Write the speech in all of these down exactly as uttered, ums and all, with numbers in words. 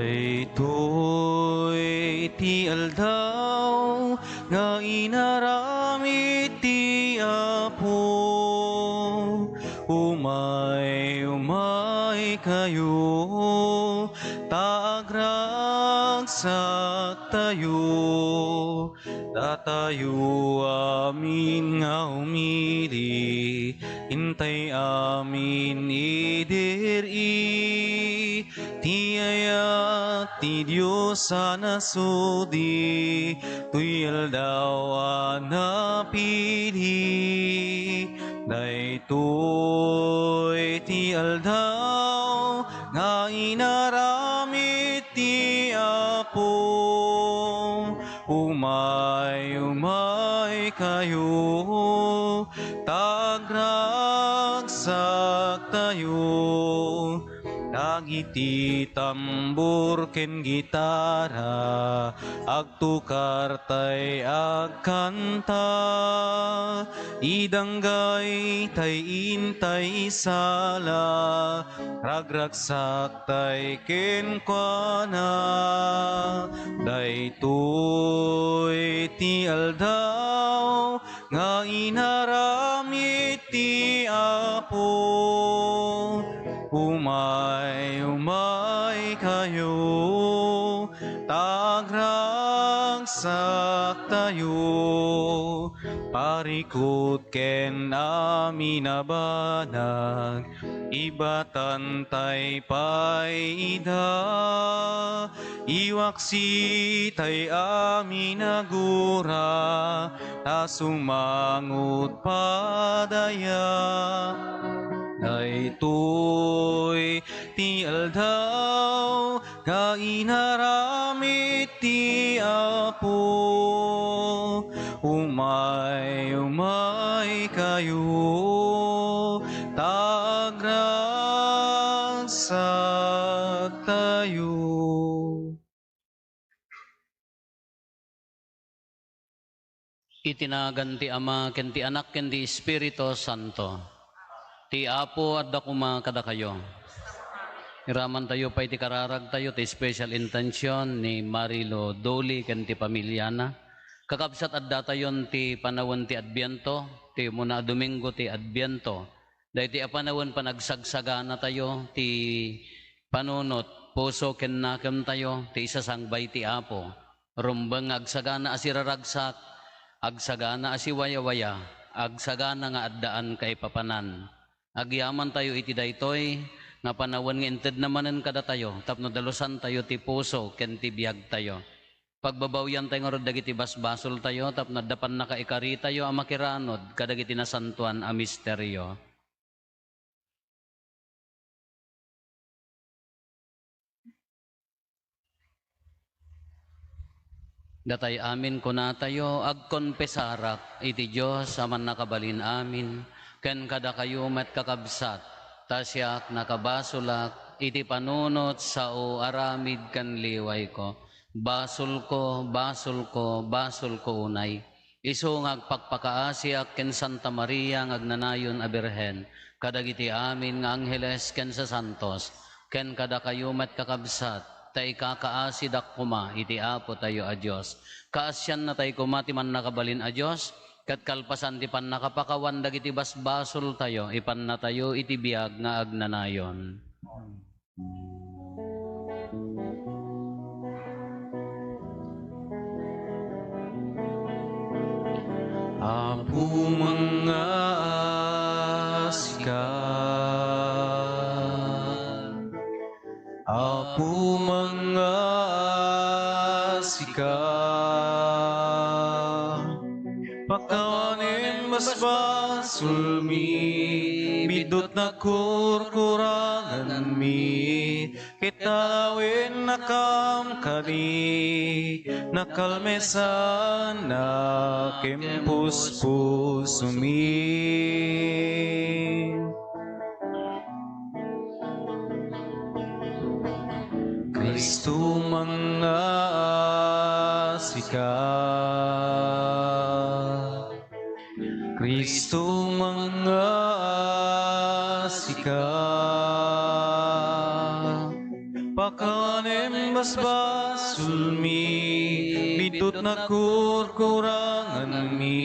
Daytoy ti aldaw nga inaramid ti Apo. Umay, umay kayo, ta agragsaktayo. Datayo amin nga umili, intay amin idiri ti ayat ti Dios a nasudi, toy aldaw a napili. Daytoy ti aldaw nga inaramid ti Apo. Umay, umay kayo, ta agragsaktayo. Dagiti tambor ken gitara, agtukartay agkanta. Idanggaytay intay isala, ragragsaktay kenkuana. Daytoy ti aldaw nga inaramid ti Apo. Umay, umay kayo, ta agragsaktayo. Parikut ken amin a banag, ibatantay pay ida. Iwaksitay amin a gura, ta sumangot padaya. Daytoy ti aldaw nga inaramid ti Apo. Umay, umay kayo, ta agragsaktayo. Iti nagan ti Ama, ken ti Anak, ken ti Espiritu Santo. Ti Apo adda koma kadakayo. Iramantayo pay ti kararagtayo, ti special intention ni Marilo Doli ken ti pamiliana. Kakabsat, addatayon ti panawen ti Adbiento, ti umuna a Domingo ti Adbiento. Daytoy a panawen, panagsagsaganatayo ti panunot, puso ken nakemtayo ti isasangbay ti Apo. Rumbeng nga agsagana a siraragsak, agsagana a siwayawaya, agsagana nga addaan kaipapanan. Agyamantayo iti daytoy nga panawen nga intedna manen kadatayo tapno dalusantayo ti puso ken ti biagtayo. Pagbabawiantayo ngarud dagiti basbasoltayo tapno adda pannakaikaritayo a makiranud kadagiti nasantoan a misterio. Datay amin kunatayo, "Agkonfesarak iti Dios a Mannakabalin-amin, ken kadakayo met, kakabsat, ta siak nakabasolak iti panunot, sao, aramid, ken liwayko. Basolko, basolko, basolko unay." Isu nga agpakpakaasiak ken Santa Maria nga agnanayon a Birhen, kadagiti amin nga angheles ken sasantos, ken kadakayo met, kakabsat, ta ikakaasidak koma iti Apotayo a Dios. Kaasiannatay koma ti Mannakabalin a Dios, ket kalpasan ti pannakapakawan dagiti basbasoltayo, ipannatayo iti biag nga agnanayon. Apo, mangngaasika. Apo, mangngaasika. Pakawanem basbasolmi, biddut nakurkuranganmi, ket awennakam kadi, nakalmesannak ken puspusomi. Cristo, mangngaasika. Cristo, mangngaasika. Pakawanem basbasolmi, biddut nakurkuranganmi,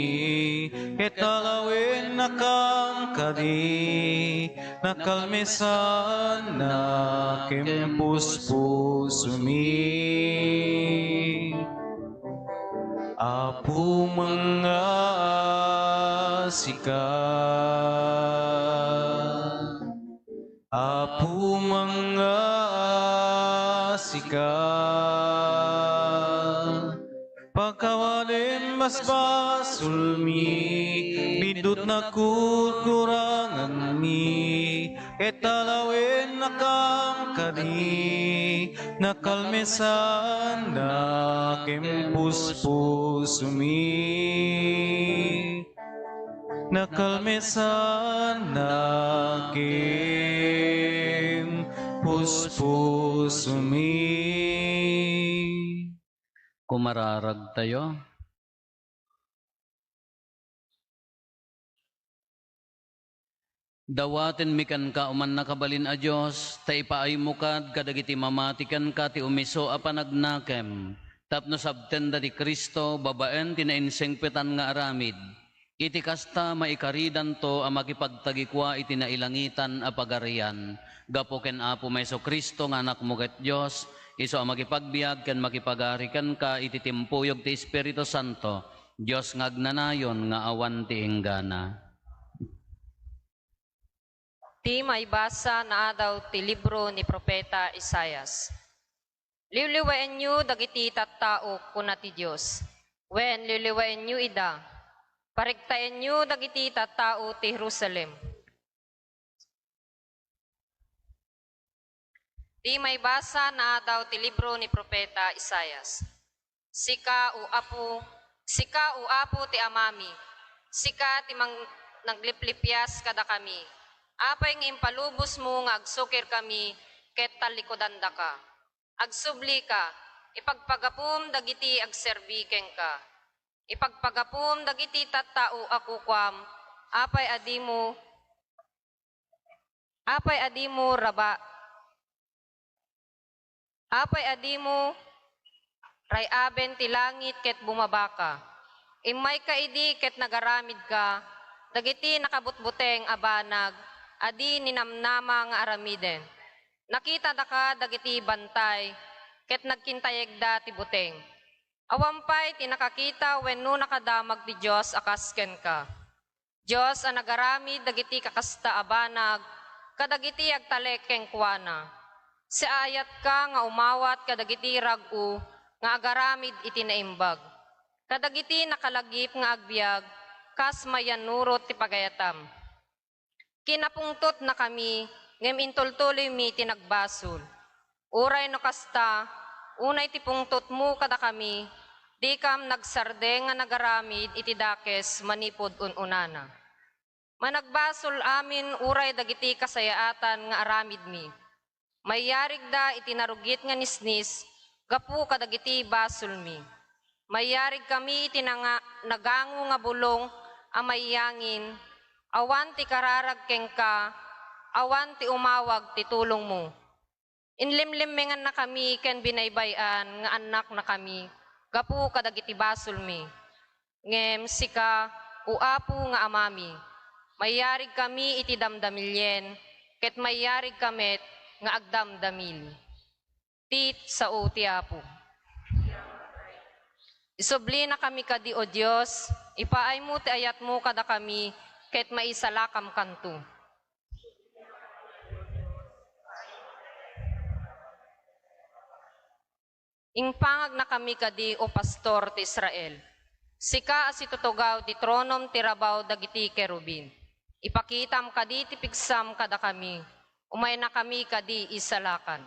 ket alawennakam kadi, nakalmesanna ken puspusomi. Apo, mangngaasika. Apo, mangngaasika. Pakawanem basbasolmi, biddut nakurkuranganmi, ket alawennakam kadi, nakalmesanna ken puspusomi. Nakalmesanna ken puspusomi. Kumararagtayo. Dawatenmi kenka, O Mannakabalin a Dios, ta ipaaymo kad kadagiti mamati kenka ti umiso a panagnakem, tapno sabtenda ti Cristo babaen ti nainsengpetan nga aramid. Iti kasta, maikaridanto a makipagtagikua iti nailangitan a pagarian, gapu ken Apomi Jesu-Cristo nga Anakmo ket Dios, isu a makipagbiag ken makipagari kenka iti timpuyog ti Espiritu Santo, Dios nga agnanayon nga awan ti inggana. Ti maibasa naadaw ti libro ni Profeta Isaias. "Liwliwaenyo dagiti tattaok," kuna ti Dios, "wen liwliwaenyo ida. Paregtaenyo dagiti tattao ti Jerusalem." Ti maibasa naadaw ti libro ni Profeta Isaias. Sika, O Apo, sika, O Apo, ti Amami, sika ti mang-, nagliplipias kadakami. Apay nga impalubosmo nga agsukirkami ket tallikudandaka? Agsublika, ipagpagapum dagiti agserbi kenka. Ipagpagapum dagiti tattao a kukuam, apay a dimo, apay a dimo raba-, apay a dimo ray-aben ti langit ket bumabaka? Immayka idi ket nagaramidka dagiti nakabutbuteng a banag a di ninamnama nga aramiden. Nakitadaka dagiti bantay ket nagkintayegda ti buteng. Awan pay ti nakakita wenno nakadamag ti Dios a kas kenka. Dios a nagaramid dagiti kakasta a banag kadagiti agtalek kenkuana. Siaayatka nga umawat kadagiti rag-o nga agaramid iti naimbag, kadagiti nakalagip nga agbiag kas mayannurot ti pagayatam. Kinapungtotnakami, ngem intultuloymi ti nagbasol. Uray no kasta, unay ti pungtotmo kadakami, dikam nagsardeng nga nagaramid iti dakes manipud un-unana. Managbasol amin uray dagiti kasayaatan nga aramidmi. Mayarigda iti narugit nga nisnis gapu kadagiti basolmi. Mayarigkami iti nanga-, nagango nga bulong a maiyangin, awan ti kararag kenka, awan ti umawag ti tulongmo. Inlimlimmingannakami ken binaybay-an nga annaknakami gapu kadagiti basolmi. Ngem sika, O Apo nga Amami, mayarigkami iti damdamilien, ket mayarigka met nga agdamdamili. Ti sao ti Apo. Isublinakami kadi, O Dios, ipaaymo ti ayatmo kadakami, ket maisalakamkanto. Impangagna kami kadi, O Pastor ti Israel. Sika a situtugaw ti tronom ti rabaw dagiti kerubim. Ipakitam kadi ti pigsam kadakami, umayna kami kadi isalakan.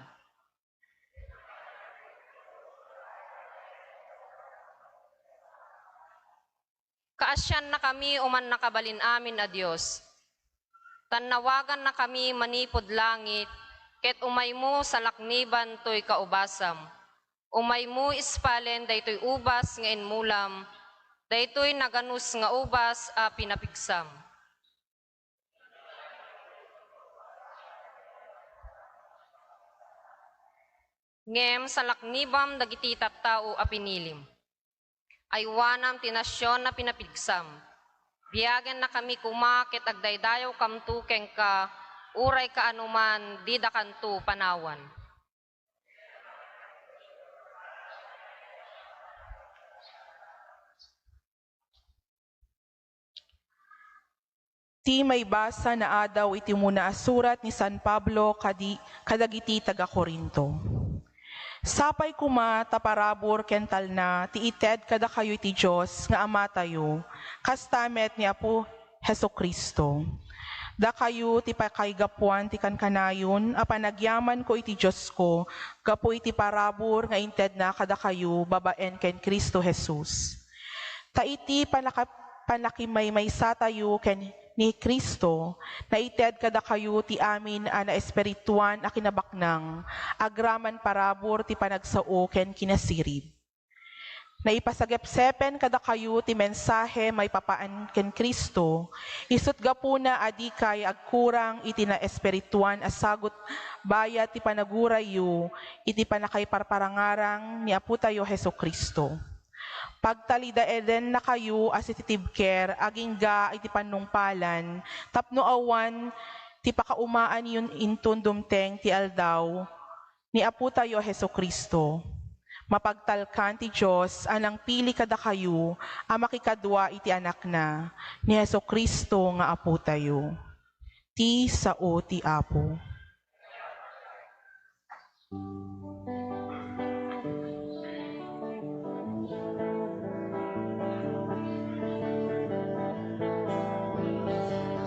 Kaasiannakami, O Mannakabalin-amin a Dios. Tannawagannakami manipud langit, ket umaymo salakniban toy kaubasam. Umaymo ispalen daytoy ubas nga inmulam, daytoy naganus nga ubas a pinapigsam. Ngem salaknibam dagiti tattao a pinilim. Aywanam ti nasion a pinapigsam. Biagennakami koma ket agdaydayawkamto kenka, uray kaanoman didakanto panawan. Ti maibasa naadaw iti umuna a surat ni San Pablo kadi-, kadagiti taga-Corinto. Sapay koma ta parabur ken talna ti ited kadakayo iti Dios nga Amatayo, kasta met ni Apo Jesu-Cristo. Dakayo ti pakaigapuan ti kankanayon a panagyamanko iti Diosko gapu iti parabur nga intedna kadakayo babaen ken Cristo Jesus. Ta iti panaka-, panakimaymaysatayo ken ni Cristo, naited kadakayo ti amin a naespirituan a kinabaknang, agraman parabur ti panagsao ken kinasirib. Naipasagepsepen kadakayo ti mensahe maipapan ken Cristo, isut' gapuna a dikay agkurang iti naespirituan a sagut bayat ti panagurayyo iti panakaiparparangarang ni Apotayo Jesu-Cristo. Pagtalidaedennakayo a sititibker agingga iti panungpalan tapno awan ti pakaumaanyon inton dumteng ti aldaw ni Apotayo a Jesu-Cristo. Mapagtalkan ti Dios a nangpili kadakayo a makikadua iti Anakna, ni Jesu-Cristo nga Apotayo. Ti sao ti Apo.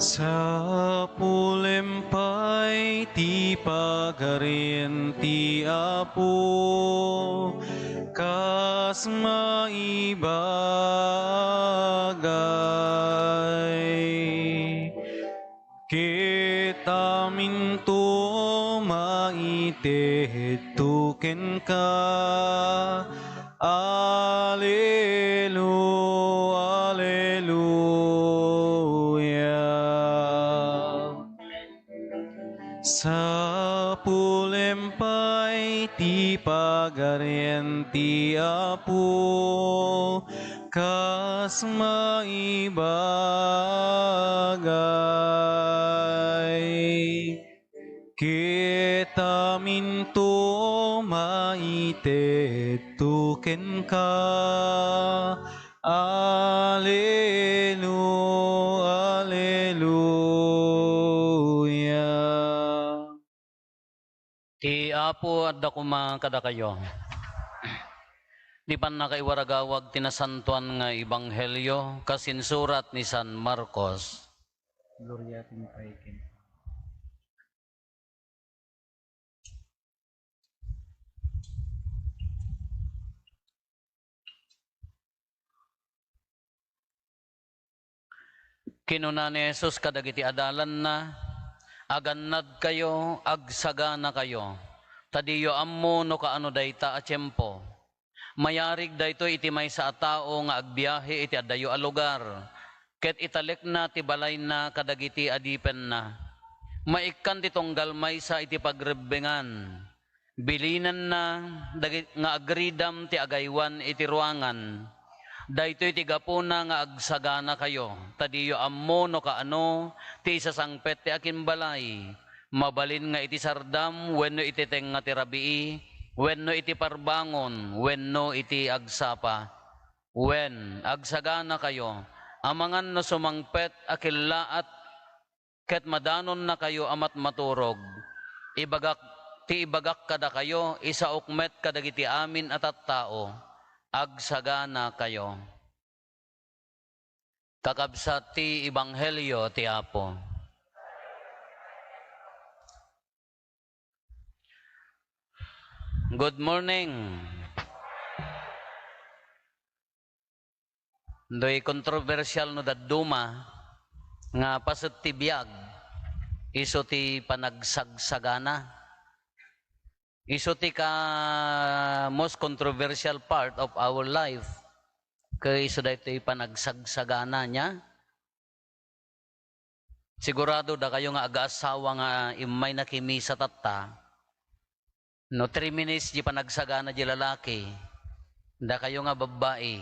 Sapulem pay ti Pagarian ti Apo, kas maibagay. Ket aminto maitedto kenka. Alelu-, Aleluya. Sapulem pay ti Pagarian ti Apo, kas maibagay. Ket aminto maitedto kenka. Alelu-, Aleluya. Ti Apo adda koma kadakayo. Ti pannakaiwaragawag ti nasantoan nga ebanghelio kas insurat ni San Marcos. Gloria kenka. Kinuna ni Jesus kadagiti adalanna, "Agannadkayo, agsaganakayo, ta diyo ammo no kaano dayta a tiempo. Mayarig daytoy iti maysa a tao nga agbiahe iti adayo a lugar, ket italekna ti balayna kadagiti adipenna. Maikkan ti tunggal maysa iti pagrebbengan." Bilinanna dagit-, nga agridam ti agaywan iti ruangan. Daytoy ti gapuna nga agsaganakayo, ta diyo ammo no kaano ti isasangpet ti akinbalay. Mabalin nga iti sardam wenno iti tengnga ti rabii, wenno iti parbangon, wenno iti agsapa. Wen, agsaganakayo, amangan no sumangpet a kellaat ket madanonnakayo a matmaturog. Ibagak, ti ibagak kadakayo, isaok met kadagiti amin a tattao. Agsaganakayo. Kakabsat ti ebanghelio ti Apo. Good morning. Doy kontrobersial no dadduma nga paset ti biag, isu ti panagsagsagana. Isu ti ka most controversial part of our life. Kay isu daytoy panagsagsagana niya. Sigurado dakayo nga agaasawa nga immay nakimisa tatta, No three minutes di panagsagana di lalaki, dakayo nga babbai,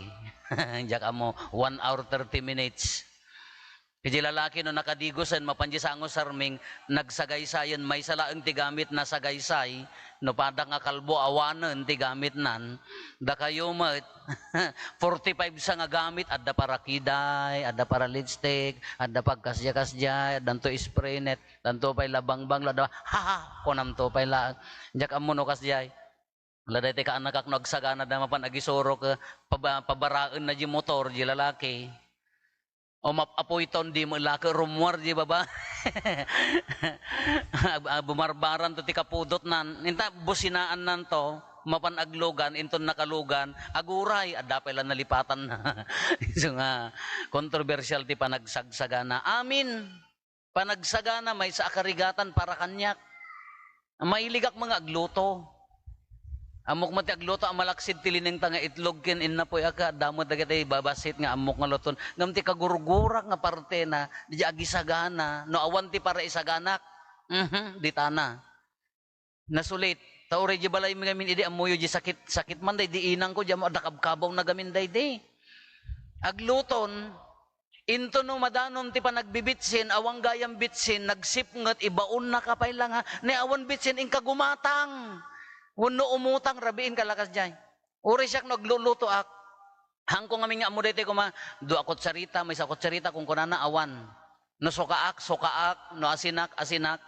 diak ammo, one hour, thirty minutes. Iti lalaki no nakadigosen, mapan di sango sarming, nagsagaysayen, maysa laeng ti gamitna sagaysay, no padak nga kalbo, awanen ti gamitnan. Dakayo met, forty-five sa nga gamit, adda para kiday, adda para lipstick, adda pagkasdiay-kasdiay, addanto spray net, danto pay la bangbang, la da, ha, ha, kunamto pay la. Diak ammo no kasdiay. La daytoy kaannakak no agsagana da mapan agisurok, eh, paba-, pabaraenna di motor, di lalaki. O map-apoyton di met la ket rummuar di baba. Ag-, ah, bumarbaranto ti kapudotnan. Inta, businaannanto, mapan aglugan, inton nakalugan, aguray, adda pay la nalipatanna. Isu nga, kontrobersial ti panagsagsagana. Amin. Panagsagana, maysa a karigatan para kaniak. Mailigak met nga agluto. Ammok met ti agluto a malaksid ti linengta nga itlog ken innapoyak, adda met dagiti babassit nga ammok nga luton. Ngem ti kagurgurak nga partena, di agisagana, no awan ti paraisaganak, mhm, ditana. Nasulit. Ta uray di balaymi ngamin idi ammoyo di sakit, sakit man daydi inangko, di ammo adda kabkabawna ngamin daydi. Agluton, into no madanon ti panagbibitsin, awan gayam bitsin, nagsipnget, ibaonnaka pay la nga, ni awan bitsin, inka gumatang. Wenno umutang, rabiin ka la kasdiay. Uray siak no aglulutoak. Haanko ngamin nga ammo daytoy koma, dua kutsarita, maysa kutsarita, kunkunana, awan. No sukaak, sukaak, no asinak, asinak,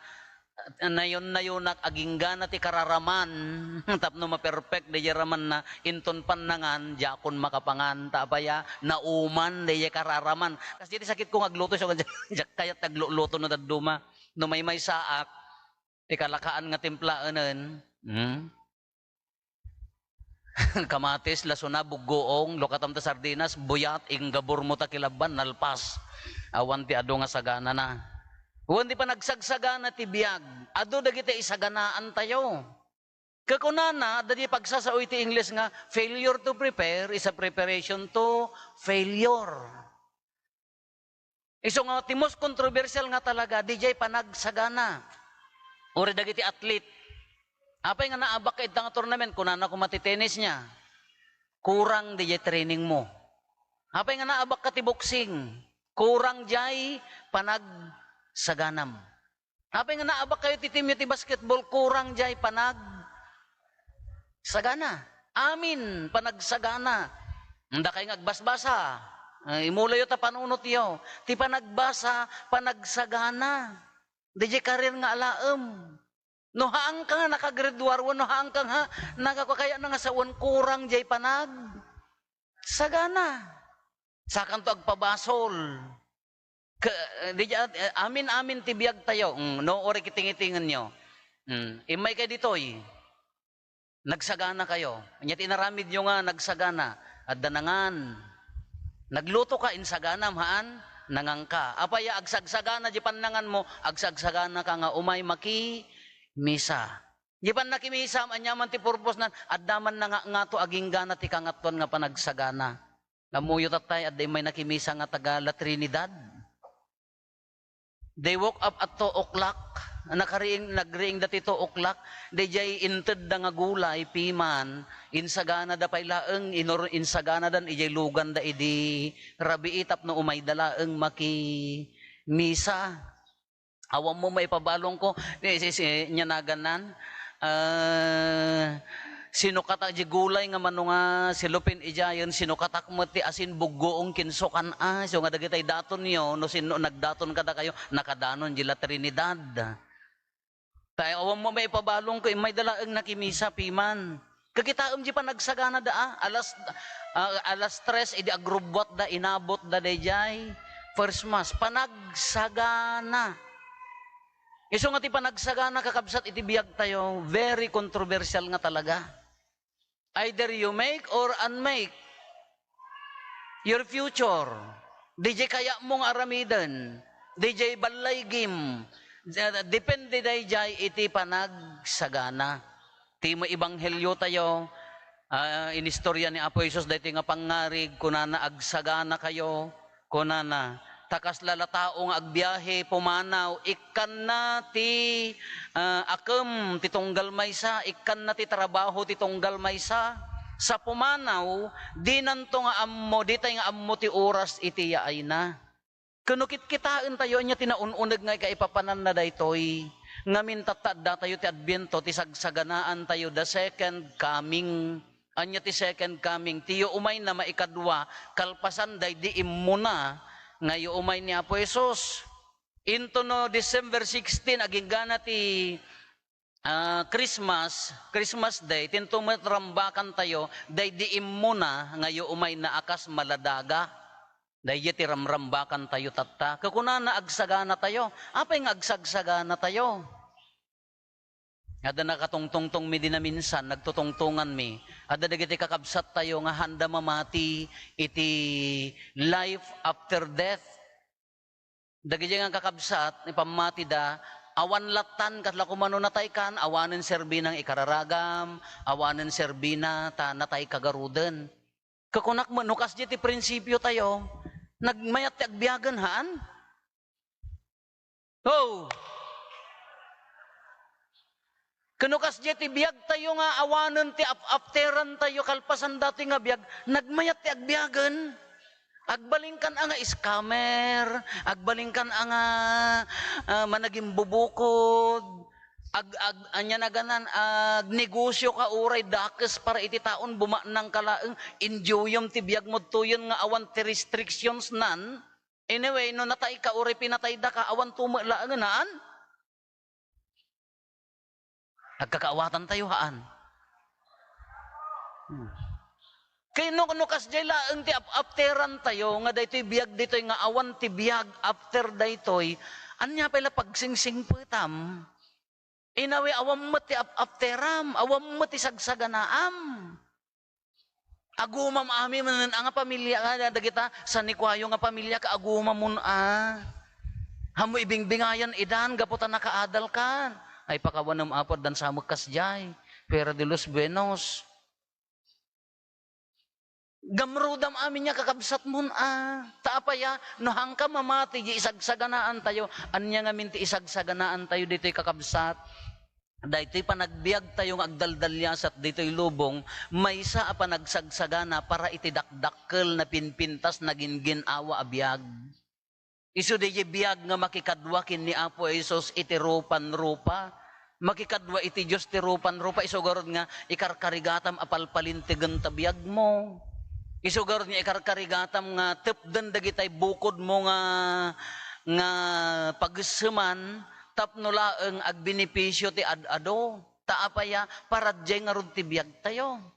nayon-nayonak, aginggana ti kararaman, tapno maperpek daydiay ramanna, inton pannangan, diakon makapangan, ta apay a, nauman daydiay kararaman. Kasdiay ti sakitko nga agluto, isu nga diak, diak kayat ti agluluto no dadduma. No maymaysaak, ti kalakaan nga timplaenen, hmm? Kamatis, lasona, buggoong, lukatam ta sardinas, buyat, inggaburmo ta kilabban, nalpas. Awan ti adu nga saganana. Wen ti panagsagsagana ti biag, adu dagiti isaganaantayo. Kakunana, adda di pagsasao iti Ingles nga, "Failure to prepare is a preparation to failure." Isu nga ti most controversial nga talaga, didiay panagsagana. Uray dagiti athlete. Apay nga naabakka ita nga tournament, kunana koma ti tennis niya, "Kurang didiay training mo." Apay nga naabakka ti boxing, "Kurang diay panagsaganam." Apay nga naabakkayo ti teamyo ti basketball, kurang diay panagsagana. Amin, panagsagana. Dakay nga agbasbasa, eh, imulayo ta panunotyo. Ti panagbasa, panagsagana. Didiay career nga alaem. No haanka nga nakagraduar wenno haanka nga nagakakaya na nga sawen, kurang diay panagsagana. Sakanto agpabasol. Ke-, eh, di, eh, amin-amin ti biagtayo. Mm, no, uray kitingitingenyo. Mm, immaykay ditoy. Nagsaganakayo. Ania ti inaramidyo nga nagsagana? Adda nangan. Naglutoka, insaganam, haan? Nanganka. Apay a agsagsagana di pannanganmo, agsagsaganaka nga umay makimisa. Di pannakimisa, ania man ti purpose nan, adda man nga, ngato aginggana ti Kangatoan nga panagsagana. Ammoyo tattay, adda immay nakimisa nga taga La Trinidad. They woke up at two o'clock. Nakariing, nagriing da ti two o'clock. Daydiay intedda nga gulay, piman, insaganada pay laeng, inur-, insaganadan idiay luganda idi rabii tapno umayda laeng makimisa. Awan mo maipabalongko, eh, si, si, nianagannan, ah, sinukatak di gulay nga mano nga silupin idiayen, sinukatak met ti asin, buggoong, kinsukan, ah, isu nga dagitay datonyo, no sinno nagdaton kadakayo, nakadanon di La Trinidad. Ta awan mo maipabalongko, immayda laeng nakimisa, piman. Kakitaem di panagsaganada, ah, alas, ah, alas tres, idi agrubbuatda, inabotda daydiay first mass. Panagsagana. Isu nga ti panagsagana, kakabsat, iti biagtayo, very controversial nga talaga. Either you make or unmake your future. Didiay kayatmo nga aramiden, didiay ballaygim, depende daydiay iti panagsagana. Ti maebangheliotayo, ah, inistorya ni Apo Jesus daytoy nga pangngarig, kunana, "Agsaganakayo," kunana, Ta kasla la tao nga agbiahe, pumanaw, ikkanna ti, ah, akem ti tunggal maysa, ikkanna ti trabaho ti tunggal maysa. Sa pumanaw, dinanto nga ammo, ditay nga ammo ti oras iti yaayna. Ken no kitkitaentayo, ania ti naun-uneg nga kaipapananna daytoy? Ngamin tatta addatayo ti Adviento, ti sagsaganaantayo, the second coming. Ania ti second coming? Ti yuumayna maikadua, kalpasan daydi immuna nga yuumay ni Apo Jesus. Into no December sixteen, aginggana ti, ah, Christmas, Christmas Day, tinto met rambakantayo, daydi immuna nga yuumayna a kas maladaga. Daydi ti ramrambakantayo tatta. Kakunana, agsaganatayo. Apay nga agsagsaganatayo? Adda nakatungtungtongmi di naminsan, nagtutungtonganmi. Adda dagiti kakabsattayo nga haanda mamati iti life after death. Dagiti nga kakabsat, ni pammatida, awan lattan, kasla kumano nataykan, awanen serbinang ikararagam, awanen serbina, ta natayka garuden. Kakunak met, no kasdi ti prinsipiotayo, nagmayat ti agbiagen, haan? Oh! Ken no kasdi ti biagtayo nga awanen ti ap-apterantayo kalpasan datoy nga biag, nagmayat ti agbiagen. Agbalinkan a nga scammer, agbalinkan a nga, ah, managimbubukod, ag-, ag-, ania naganan, agnegosioka uray dakes para iti taon, bumaknangka laeng, enjoyem ti biagmo ditoyen nga awan ti restrictionsnan. Anyway, no natayka uray pinataydaka, awan tumek laengen, haan? Agkakaawatantayo, haan? Hmm. Kay no, no kasdiay laeng ti ap-apterantayo, nga daytoy biag ditoy nga awan ti biag after daytoy, ania pay la pagsingsingpetam? Inawe, awan met ti ap-apteram, awan met ti sagsaganaam. Agumam amin, manen a nga pamilia nga dagita sanikuayo nga pamilia ka agumamon a. Ammo ibingbingayan idan gapu ta nakaadalkan. Ay, pakawanem, Apo, addan sa met kasdiay. Fuera de los buenos. Gamrudam amin nga kakabsatmon a. Ta apay a, no haanka mamati di isagsaganaantayo, ania ngamin ti isagsaganaantayo ditoy kakabsat? Daytoy panagbiagtayo nga agdaldaliasat ditoy lubong, maysa a panagsagsagana para iti dakdakkel, napinpintas, nagingin-awa a biag. Isu daydiay biag nga makikadua ken ni Apo Jesus iti rupan-rupa. Makikadua iti Dios ti rupan-rupa, isu garud nga ikarkarigatam a palpalintegen ta biagmo. Isu garud nga ikarkarigatam nga tepden dagitay bukodmo nga, nga pagesseman, tapno laeng agbenepisio ti ad-ado. Ta apay a, para diay ngarud ti biagtayo.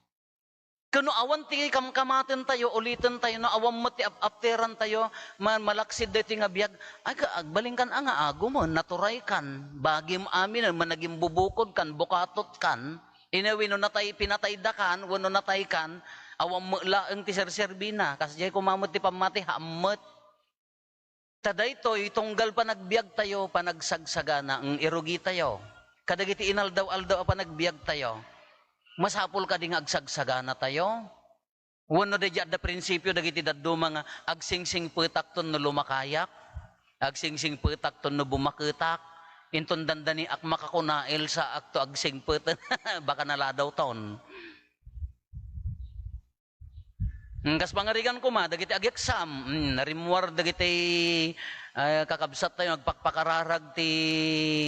Ken no awan ti kamkamatentayo, ulitentayo, no awan met ti ap-apterantayo, ma-, malaksid daytoy nga biag, ay, ka-, agbalinkan a nga agumen, naturaykan, bagim aminen, managimbubukodkan, bukatotkan, inawe no natay, pinataydakan, wenno nataykan, awan met laeng ti serserbina, kasdiay koma met ti pammati, haan met. Ta daytoy, tunggal panagbiagtayo, panagsagsagana, ng irugitayo. Kadagiti inaldaw-aldaw a panagbiagtayo, masapul kadi nga agsagsaganatayo? Wenno daydiay adda prinsipio dagiti dadduma nga agsingsingpetakton no lumakayak, agsingsingpetakton no bumaketak, inton dandaniak makakuna, Elsa, akto agsingpeten, baka naladawton. Mm, kas pangarigan koma, dagiti ag-exam, mm, narimmuar dagiti, eh, kakabsattayo, agpakpakararag ti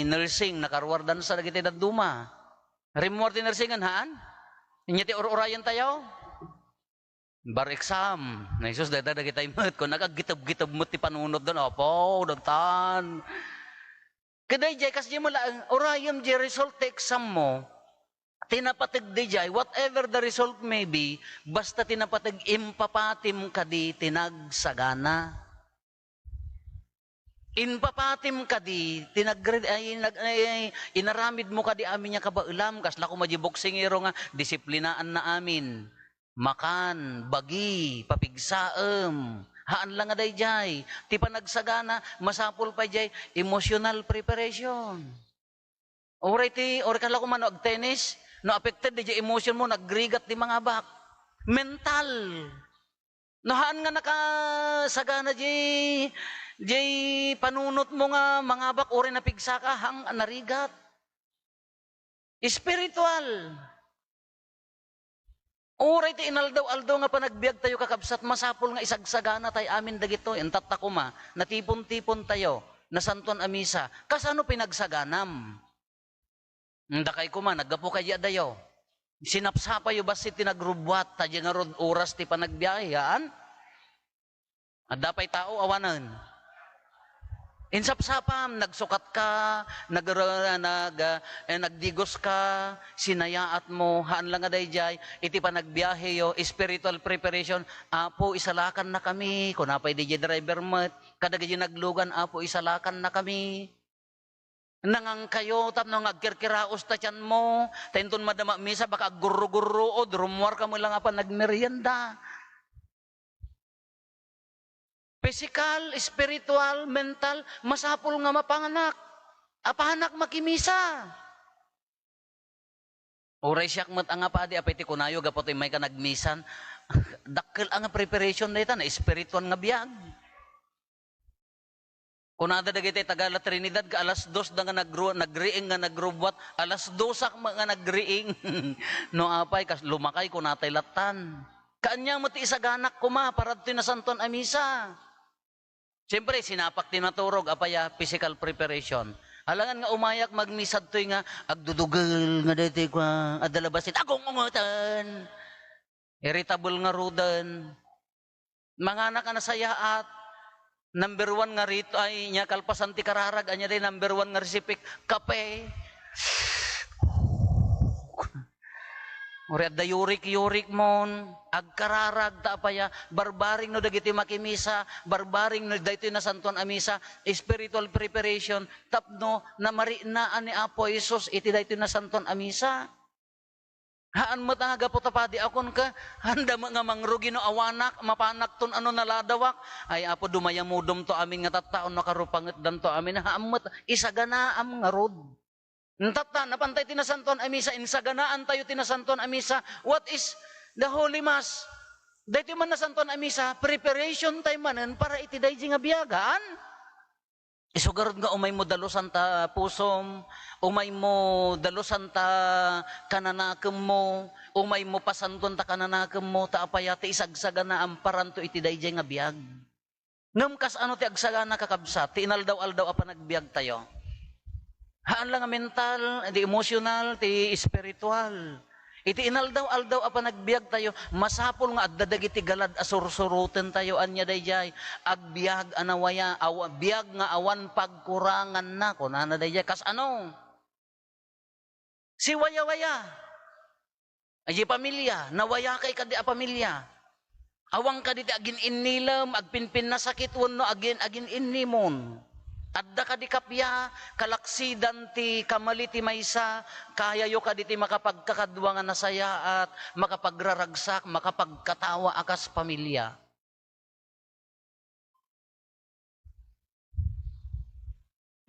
nursing, nakaruardansa dagiti dadduma. Rimmuar ti nursing, haan? Inya ti ur-urayentayo? Bar exam. Na Jesus, dayta dagitay met, kun agagiteb-giteb met ti panunotda, apo, dantan. Kadaydiay, kasdiay met laeng, urayem diay result ti exam mo. Ti napateg daydiay, whatever the result may be, basta ti napateg, impapatim kadi ti nagsagana. Impapatim kadi ti nagre-, ay, nag-, ay, inaramid mo kadi amin nga kabaelam, kasla koma di boksingero nga disiplinaanna amin. Makan, bagi, papigsaem. Haan la nga daydiay. Ti panagsagana, masapul pay diay emotional preparation. Uray ti, uray kala ko man no agtennis, no affected diay emotion mo, nagrigat ti mangabak. Mental. No haan nga nakasagana jay, jay panunotmo nga mangabak, uray napigsaka, haan, narigat. Espiritual. Uray ti inaldaw-aldaw nga panagbiagtayo, kakabsat, masapul nga isagsagana tay amin dagitoy. Intatta koma, natipon-tipon tayo, nasantuan a misa. Kasano pinagsaganam? Dakay koma, naggapu kay adayo. Sinapsapayo bassit ti nagrubbuat, ta diay ngarud oras ti panagbiahe, haan? Adda pay tao, awanen. Insapsapam, nagsukat ka, nag-, nag-, eh, nagdigos ka, sinayaat mo, haan la nga daydiay, iti panagbiaheyo, spiritual preparation, "Apo, isalakan na kami," kuna pay daydiay driver met, kadagiti naglugan, "Apo, isalakan na kami." Nangangkayo tapno nga agkirkiraos ta tianmo, ta inton madama misa, baka aggurrugurruod, rummuar ka met la nga apan nagmerienda. Pisikal, espiritual, mental, masapul nga mapanak. Apanak makimisa. Uray siak met a nga padi, apay ti kunayo gapu ta immay ka nagmisan? Dakkel a nga preparation dayta, na espirituan nga biag. Kunada dagiti taga La Trinidad, ka alas dos da nga nagru-, nagriing nga nagrubbuat, alas dosak met nga nagriing. No apay, kas lumakay, kunatay lattan. Kaanya met ti isaganak koma, para ditoy nasantuan a misa. Siyempre, sinapak ti naturog, apay a, physical preparation. Alangan nga umayak magmisadtoy nga agdudugel nga daytoy kua, adda la bassit, agung-ungetan. Irritable ngaruden. Manganak a nasayaat. Number one nga rito ay nia kalpasan ti kararag, ania day number one nga resipik? Kape. Uray adda yurik-yurik mon, agkararag ta apay a, barbareng no dagiti makimisa, barbareng no daytoy nasantuan a misa, spiritual preparation, tapno namariknaan ni Apo Jesus iti daytoy nasantuan a misa. Haan met a nga gapu ta padi a kunka, haan da met nga mangrugi no awanak, mapanakton a no naladawak. Ay, Apo, dumayamudomto amin nga tattaon, no karupangetdanto amin. Haan met, isaganaam ngarud. Tatta, napantay ti nasantuan a misa, insaganaantayo ti nasantuan a misa. What is the Holy Mass? Daytoy man nasantuan a misa, preparation tayo manen para iti daydi nga biagan. Isu garud nga umaymo dalusan ta pusom, umaymo dalusan ta kananakemmo, umaymo pasantuan ta kananakemmo, ta apay a ti isagsaganaam paranto iti daydiay nga biag. Ngem kas-ano ti agsagana, kakabsat, ti inaldaw-aldaw a panagbiagtayo? Haan la nga mental, ti emosyonal, ti espiritual. Iti inaldaw-aldaw a panagbiagtayo, masapul nga adda dagiti galad a sursurotentayo. Ania daydiay? Agbiag a nawaya-, awa-, biag nga awan pagkuranganna, kunana daydiay. Kas-ano? Siwayawaya. Ay, pamilia, nawaya kay kadi a pamilia. Awan kadi ti agin-innilem, agpinpinnasakit wenno agin-, agin-innimon. Adda kadi kappia, kalaksidan ti kamali ti maysa, kayayo kadi ti makapagkakadua nga nasayaat, makapagraragsak, makapagkatawa a kas pamilia.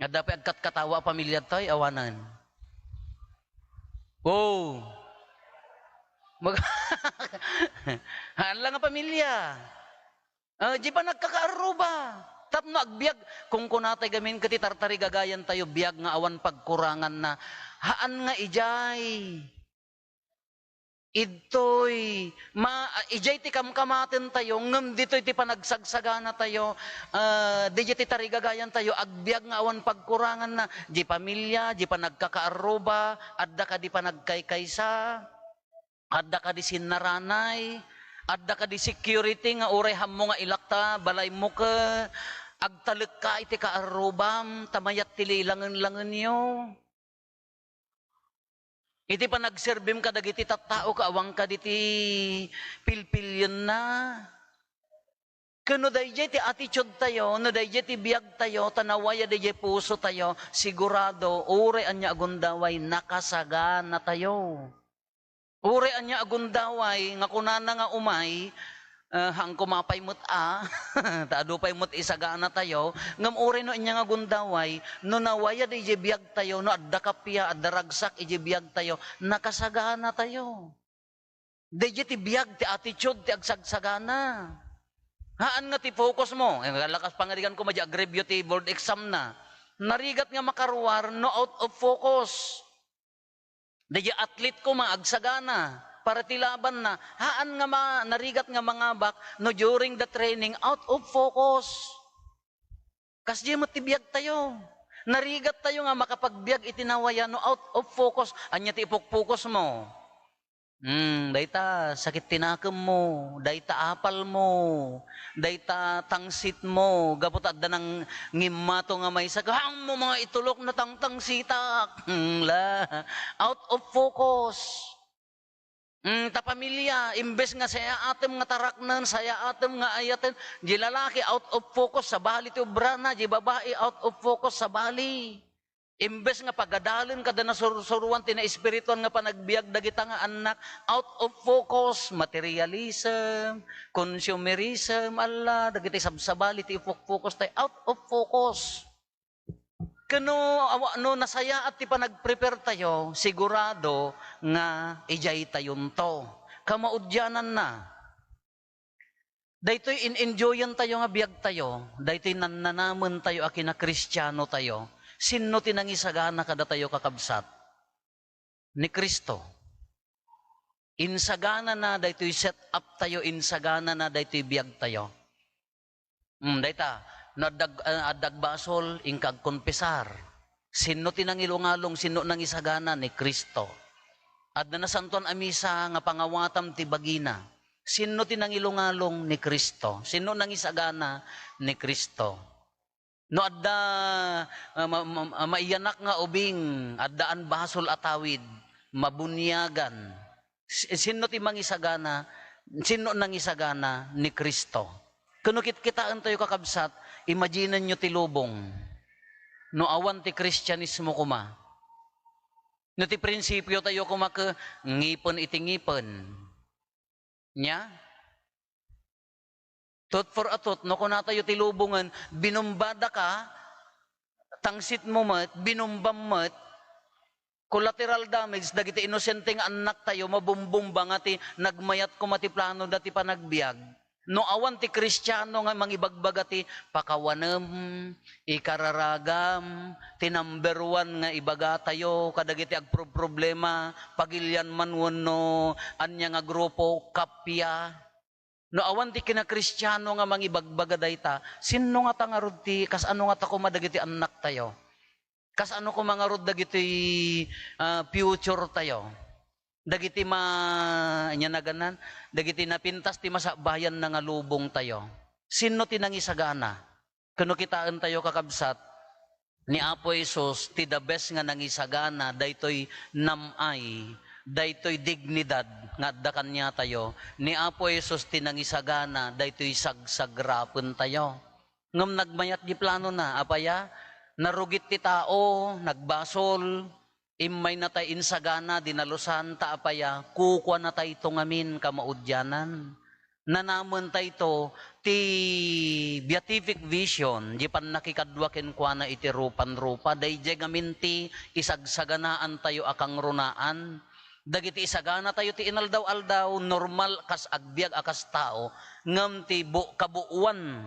Adda pay agkatkatawa a pamilia ditoy, awanen. Wow! Mag-, haan la nga pamilia. Ah, di pa nagkakaarruba. Tapno agbiag, kunkunatay gamin ket ti tartarigagayantayo, biag nga awan pagkuranganna. Haan nga idiay. Idtoy, ma-, idiay ti kamkamatentayo, ngem ditoy ti panagsagsaganatayo, ah, daydiay ti tarigagayantayo, agbiag nga awan pagkuranganna, di pamilia, di panagkakaarruba, adda kadi panagkaykaysa, adda kadi sinnaranay, adda kadi security nga uray hammo nga ilakta balaymo ket agtalekka iti kaarrubam, ta mayat ti lilangen-langenyo. Iti panagserbim kadagiti tattao, ka awan kadi ti pilpilienna. Ken no daydiay ti attitude tayo, no daydiay ti biag tayo, ta nawaya daydiay puso tayo, sigurado, uray ania a gundaway, nakasaganatayo. Uray ania a gundaway nga kunana nga umay, ah, haanko mapay met a, ta adu pay met isagana tayo, ngem uray no ania nga gundaway, no nawaya daydiay biag tayo, no adda kappia, adda ragsak idiay biag tayo, nakasagana tayo. Daydiay ti biag, ti attitude, ti agsagsagana. Haan nga ti focus mo. Eh, lakas pangarigan ko, madi agreview ti board exam na. Narigat nga makaruar no out of focus. Daydi athlete koma, agsagana para ti labanna. Haan nga ma-, narigat nga mangabak no during the training, out of focus. Kasdiay met ti biagtayo. Narigattayo nga makapagbiag iti nawaya no out of focus. Ania ti ipukpukos mo? Hmm, dayta sakit ti nakemmo, dayta apalmo, dayta tangsitmo, gapu ta adda nangimmato nga maysa, "Haanmo nga itulok, natangtangsitak." Hmm, la, out of focus. Hmm, ta pamilya, imbes nga sayaatem nga taraknen, sayaatem nga ayaten, di lalaki out of focus, sabali ti obrana, di babai out of focus, sabali. Imbes nga pagadalen kada nasursuruan ti naespirituan nga panagbiag dagita nga annak, out of focus, materialism, consumerism, alla, dagiti sabsabali ti ifok-focus tayo, out of focus. Ken no, awa-, no nasayaat ti panagprepare tayo, sigurado nga idiay tayonto. Kamaudiananna, daytoy in-enjoyan tayo nga biag tayo, daytoy nannanamen tayo a kinakristiano tayo. Sinno ti nangisagana kadatayo, kakabsat? Ni Cristo. Insaganana daytoy set up tayo, insaganana daytoy biag tayo. Hmm, dayta, no addag-, ah, adda agbasol, inka agkonfesar. Sinno ti nangilungalong, sinno nangisagana? Ni Cristo. Adda nasantoan a misa nga pangawatam ti bagina. Sinno ti nangilungalong? Ni Cristo. Sinno nangisagana? Ni Cristo. No adda, ah, ma-, ma-, maiyanak nga ubing, addaan basol a tawid, mabuniagan. Si-, sinno ti mangisagana? Sinno nangisagana? Ni Cristo. Ken no kitkitaentayo, kakabsat, imaginenyo ti lubong. No awan ti Kristianismo koma. No ti prinsipio tayo koma ket ngipen iti ngipen. Nia? Tooth for a tooth, no kunatayo ti lubongen, binumbadaka, tangsitmo met, binumbam met, collateral damage dagiti inosente nga annaktayo, mabumbumba nga ti nagmayat koma ti planoda ti panagbiag. No awan ti Kristiano nga mangibagbaga ti pakawanem, ikararagam, ti number one nga ibagatayo kadagiti agproproblema, pagilian man wenno ania nga grupo, kappia. No awan ti kinakristiano nga mangibagbaga dayta, sinno ngata ngarud ti, kasano ngata koma dagiti annaktayo? Kasano koma ngarud dagiti, ah, future tayo? Dagiti ma-, ania naganna? Dagiti napintas ti masakbayanna nga lubong tayo. Sinno ti nangisagana? Ken no kitaentayo, kakabsat, ni Apo Jesus ti the best nga nangisagana daytoy nam-ay, daytoy dignidad nga adda kaniatayo. Ni Apo Jesus ti nangisagana daytoy sagsagrapentayo. Ngem nagmayat di planona, apaya? Narugit ti tao, nagbasol, immaynatay insagana, dinalusan, ta apaya? Kukuanatayto ngamin kamaudianan. Nanamentayo ti beatific vision, di pannakikadua kenkuana iti rupan-rupa, daydiay ngamin ti isagsaganaantayo a kangrunaan. Dagiti isaganatayo ti inaldaw-aldaw, normal kas agbiag a kas tao, ngem ti bu-, kabuoan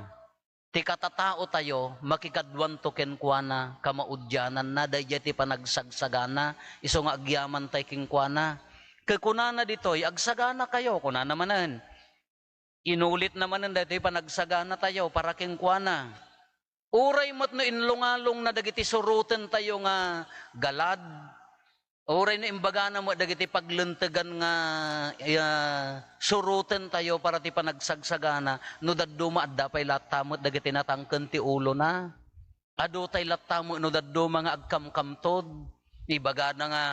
ti katataotayo, makikaduanto kenkuana, kamaudiananna, daydiay ti panagsagsagana, isu nga agyamantay kenkuana. Ket kunana ditoy, "Agsaganakayo," kunana manen. Inulitna manen daytoy panagsaganatayo para kenkuana. Uray met no inlungalongna dagiti surotentayo nga galad, uray no imbagana met dagiti paglentegan nga, ah, surotentayo para ti panagsagsagana, no dadduma, adda pay latta met dagiti natangken ti ulona. Adu tay latta met no dadduma nga agkamkamtod. Ibagana nga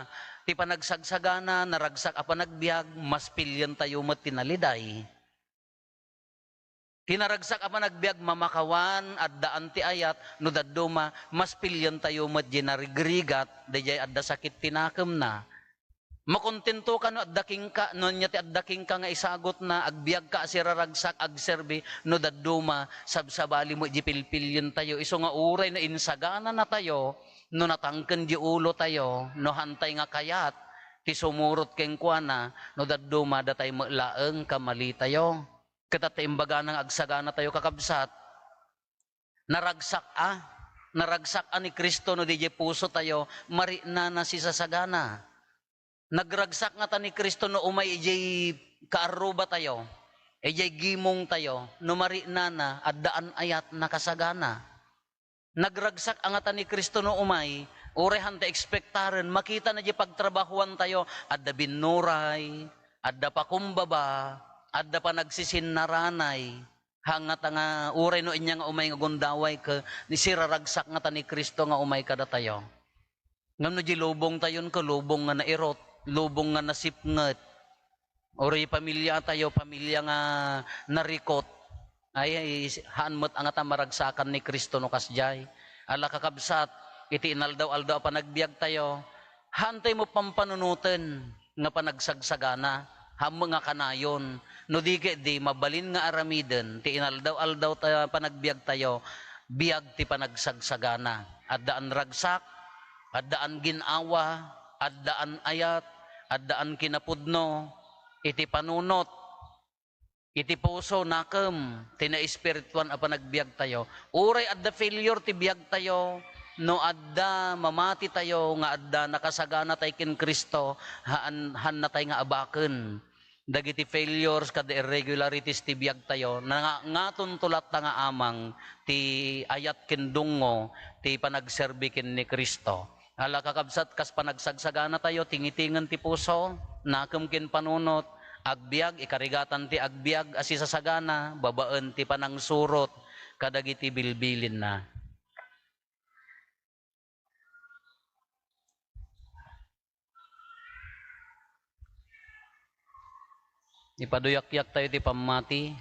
ti panagsagsagana, naragsak a panagbiag, mas pilientayo met ti naliday. Ti naragsak a panagbiag, mamakawan, addaan ti ayat, no dadduma, mas pilientayo met diay narigrigat, daydiay adda sakit ti nakemna. Makontentoka no adda kenka, no ania ti adda kenka nga isagutna, agbiagka a siraragsak, agserbi, no dadduma, sabsabali met diay pilpilientayo. Isu nga uray no insagananatayo, no natangken diay ulotayo, no haantay nga kayat ti sumurot kenkuana, no dadduma, datay met laeng kamalitayo. Ket adda imbagana nga agsaganatayo, kakabsat. Naragsak a, naragsak a ni Cristo no diay pusotayo, mariknana sisasagana. Nagragsak ngata ni Cristo no umay idiay kaarrubatayo, idiay gimongtayo, no mariknana, adda an-ayat, nakasagana. Nagragsak a ngata ni Cristo no umay, uray hanta ekspektaren, makitana diay pagtrabahoantayo, adda binnuray, adda pakumbaba, adda panagsisinnarana. Haan ngata nga uray no ania nga umay nga gundaway ket siraragsak ngata ni Cristo nga umay kadatayo. Ngem no diay lubongtayon ket lubong nga nairut, lubong nga nasipnget, uray pamiliatayo, pamilia nga narikot, ay, ay, haan met a ngata maragsakan ni Cristo no kasdiay. Ala, kakabsat, iti inaldaw-aldaw a panagbiagtayo, haantayo met pampanunoten nga panagsagsagana, haan met nga kanayon. No di ketdi, mabalin nga aramiden ti inaldaw-aldaw ta panagbiagtayo, biag ti panagsagsagana. Adda an ragsak, adda an gin-awa, adda an ayat, adda an kinapudno iti panunot, iti puso, nakem, ti naespirituan a panagbiagtayo. Uray adda failure ti biagtayo, no adda mamatitayo nga adda nakasaganatay ken Cristo, haan, haannatay nga abaken dagiti failures ken irregularities ti biagtayo, nga, ngatunto latta nga amang ti ayat ken dungngo ti panagserbi ken ni Cristo. Ala, kakabsat, kas panagsagsaganatayo, tingitingen ti puso, nakem ken panunot, agbiag, ikarigatan ti agbiag a sisasagana babaen ti panangsurot kadagiti bilbilinna. Ipaduyakyaktayo ti pammati.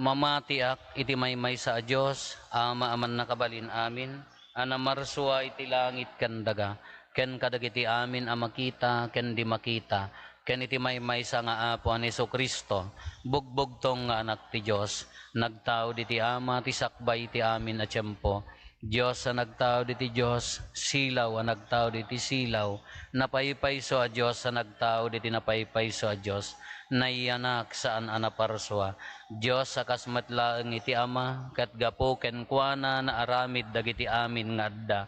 Mamatiak iti maymaysa a Dios, Ama a mannakabalin amin, a namarsua iti langit ken daga, ken kadagiti amin a makita ken di makita, ken iti maymaysa nga Apo a ni Jesu-Cristo, bugbugtong nga Anak ti Dios, nagtaud iti Ama ti sakbay iti amin a tiempo, Dios a nagtaud iti Dios, silaw a nagtaud iti silaw, napaypayso a Dios a nagtaud iti napaypayso a Dios, nayanak saan a naparsua, Dios a kas met laeng iti Ama, ket gapu kenkuana naaramid dagiti amin nga adda.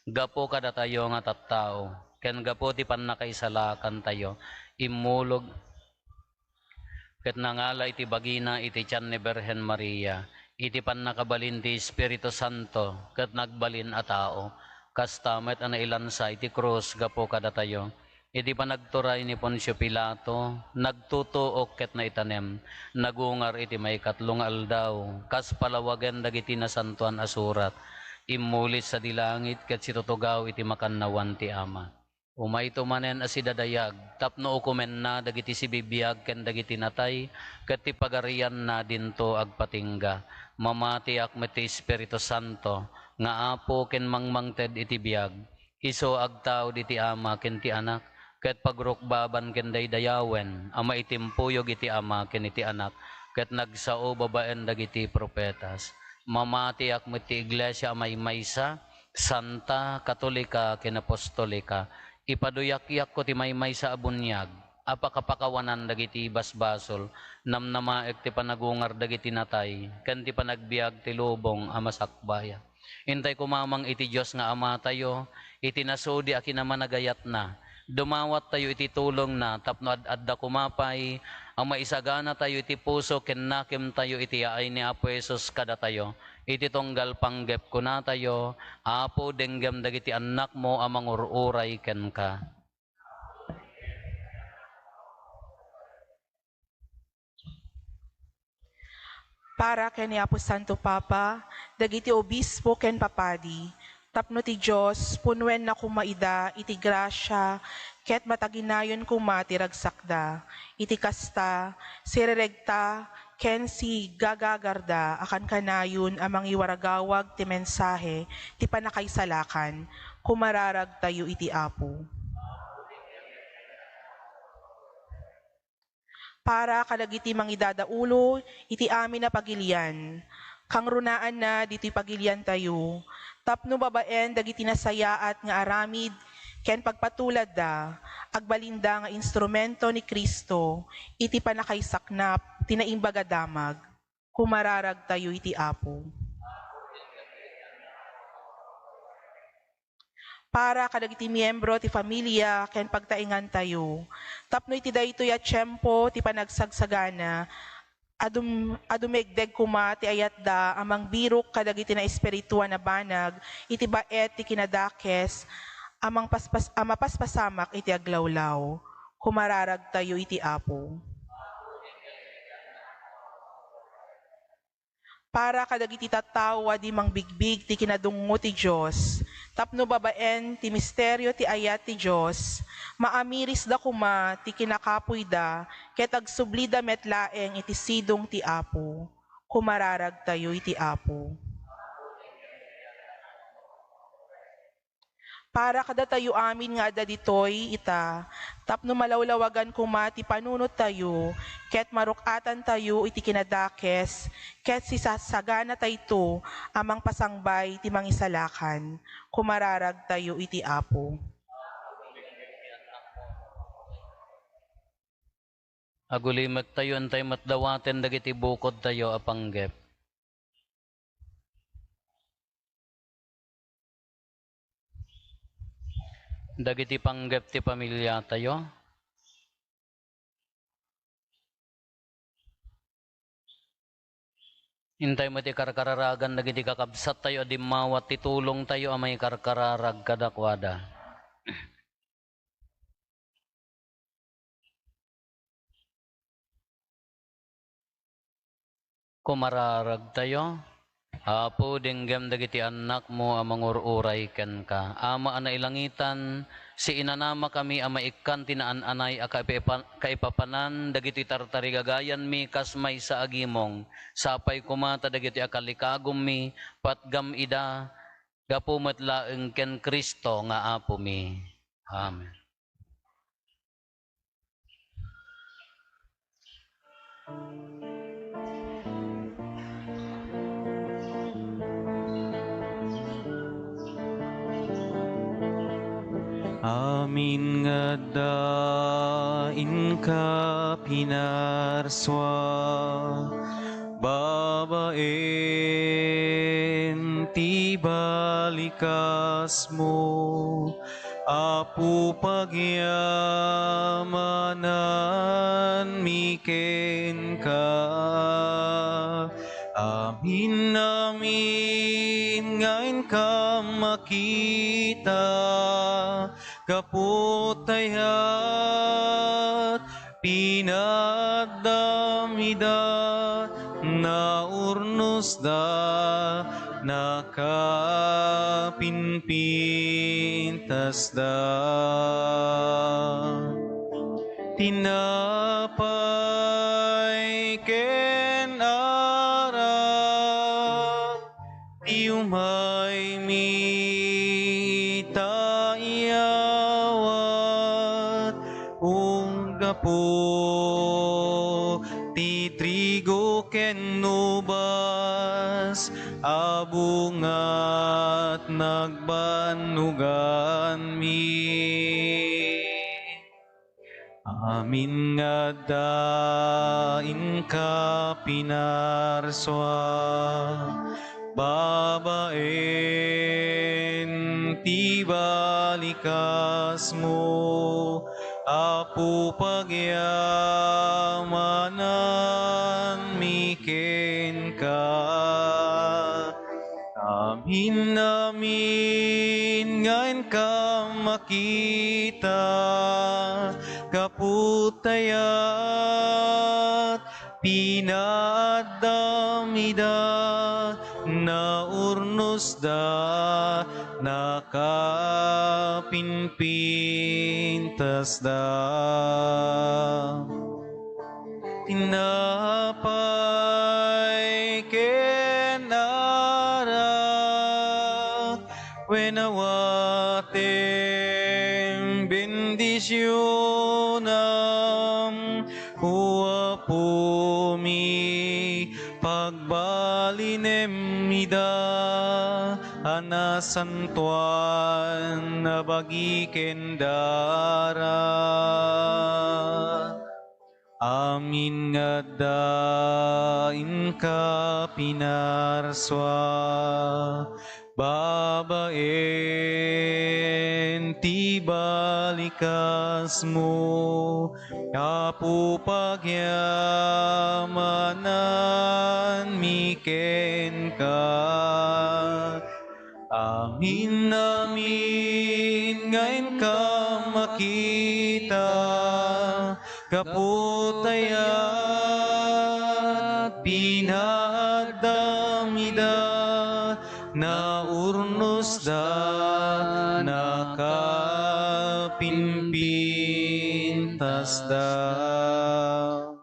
Gapu kadatayo nga tattao, ken gapu ti pannakaisalakantayo, immulog ket nangala iti bagina iti tian ni Birhen Maria, iti pannakabalin ti Espiritu Santo, ket nagbalin a tao. Kasta met a nailansa iti krus gapu kadatayo. Iti panagturay ni Poncio Pilato, nagtutuok ket naitanem, nagungar iti maikatlo nga aldaw, kas palawagen dagiti nasantoan a surat. Immuli sadi langit ket situtugaw iti makannawan ti Ama. Umayto manen a sidadayag tapno ukomenna dagiti sibibiag ken dagiti natay, ket ti pagarianna dinto agpatingga. Mamatiak met ti Espiritu Santo nga Apo ken mangmangted iti biag. Isu agtaud iti Ama ken ti Anak, ket pagrukbaban ken daydayawen a maitimpuyog iti Ama ken iti Anak, ket nagsao babaen dagiti profetas. Mamatiak met ti Iglesia a maymaysa, santa, katolika, ken apostolika. Ipaduyakyakko ti maymaysa a buniag a pakapakawanan dagiti basbasol, namnamaek ti panagungar dagiti natay, ken ti panagbiag ti lubong a masakbayan. Intay koma mang iti Dios nga Amatayo, iti nasudi a kinamanagayatna, dumawattayo iti tulongna tapno ad-adda koma pay a maisaganatayo iti puso ken nakemtayo iti yaay ni Apo Jesus kadatayo. Iti tunggal panggep kunatayo, Apo, denggem dagiti annakmo a mangur-uray kenka. Para ken ni Apo Santo Papa, dagiti obispo ken papadi, tapno ti Dios punuen na koma ida iti grasia ket mataginayon koma ti ragsakda. Iti kasta, sireregta ken sigagagarda a kankanayon a mangiwaragawag ti mensahe ti pannakaisalakan. Kumararagtayo iti Apo. Para kadagiti mangidadaulo iti amin a pagilian. Kangrunaanna ditoy pagiliantayo, tapno babaen dagiti nasayaat nga aramid ken pagpatuladda, agbalinda nga instrumento ni Cristo iti pannakaisaknap ti Naimbag a Damag. Kumararagtayo iti Apo. Para kadagiti miembro ti familia ken pagtaengantayo, tapno iti daytoy a tiempo ti panagsagsagana, a dum-, a dumegdeg koma ti ayatda a mangbirok kadagiti naespirituan a banag iti baet ti kinadakes a mangpaspas-, a mapaspasamak iti aglawlaw. Kumararagtayo iti Apo. Para kadagiti tattao a di mangbigbig ti kinadungngo ti Dios, tapno babaen ti misterio ti ayat ti Dios, maamirisda koma ti kinakapuyda ket agsublida met laeng iti sidong ti Apo. Kumararagtayo iti Apo. Para kadatayo amin nga adda ditoy ita, tapno malawlawagan koma ti panunottayo, ket maruk-atantayo iti kinadakes, ket sisasaganatayto a mangpasangbay ti Mangisalakan. Kumararagtayo iti Apo. Agulimektayo, intay met dawaten dagiti bukodtayo a panggep. Dagiti panggep ti pamiliatayo. Intay met ikarkararagan dagiti kakabsattayo a dimmawat ti tulongtayo a maikarkararag kadakuada. Kumararagtayo. Apo, denggem dagiti annakmo a mangur-uray kenka. Ama a nailangitan, siinanamakami a maikkan ti naan-anay a kaipa-, kaipapanan dagiti tartarigagayanmi kas maysa a gimong. Sapay koma ta dagiti a kallikagummi, patgam ida, gapu met laeng ken Cristo nga Apomi. Amen. Amin nga adda inka pinarsua, babaen ti balikasmo, Apo, pagyamananmi kenka. Amin-amin nga inka makita, gapu ta ayat pinaaddam ida, naurnosda, nakapinpintasda. Tinapay ken arak ti umaymi ita iyawat, unggapu ti trigo ken ubas a bungat nagbannoganmi. Amin nga adda inka pinarsua, babaen ti balikasmo, Apo, pagyamananmi kenka. Amin-amin nga inka makita, gapu ta ayat pinaaddam ida, naurnosda, nakapinpintasda. Tinapay ken arak, wen awatem bendisionam, O Apomi, pagbalinem ida a nasantoan a bagi ken darak. Amen. Amin nga adda inka pinarsua, babaen ti balikasmo, Apo, pagyamananmi kenka. Amin, amin, nga inka makita, gapu ta iyat pinaaddam ida, naurnosda, nakapimpintasda.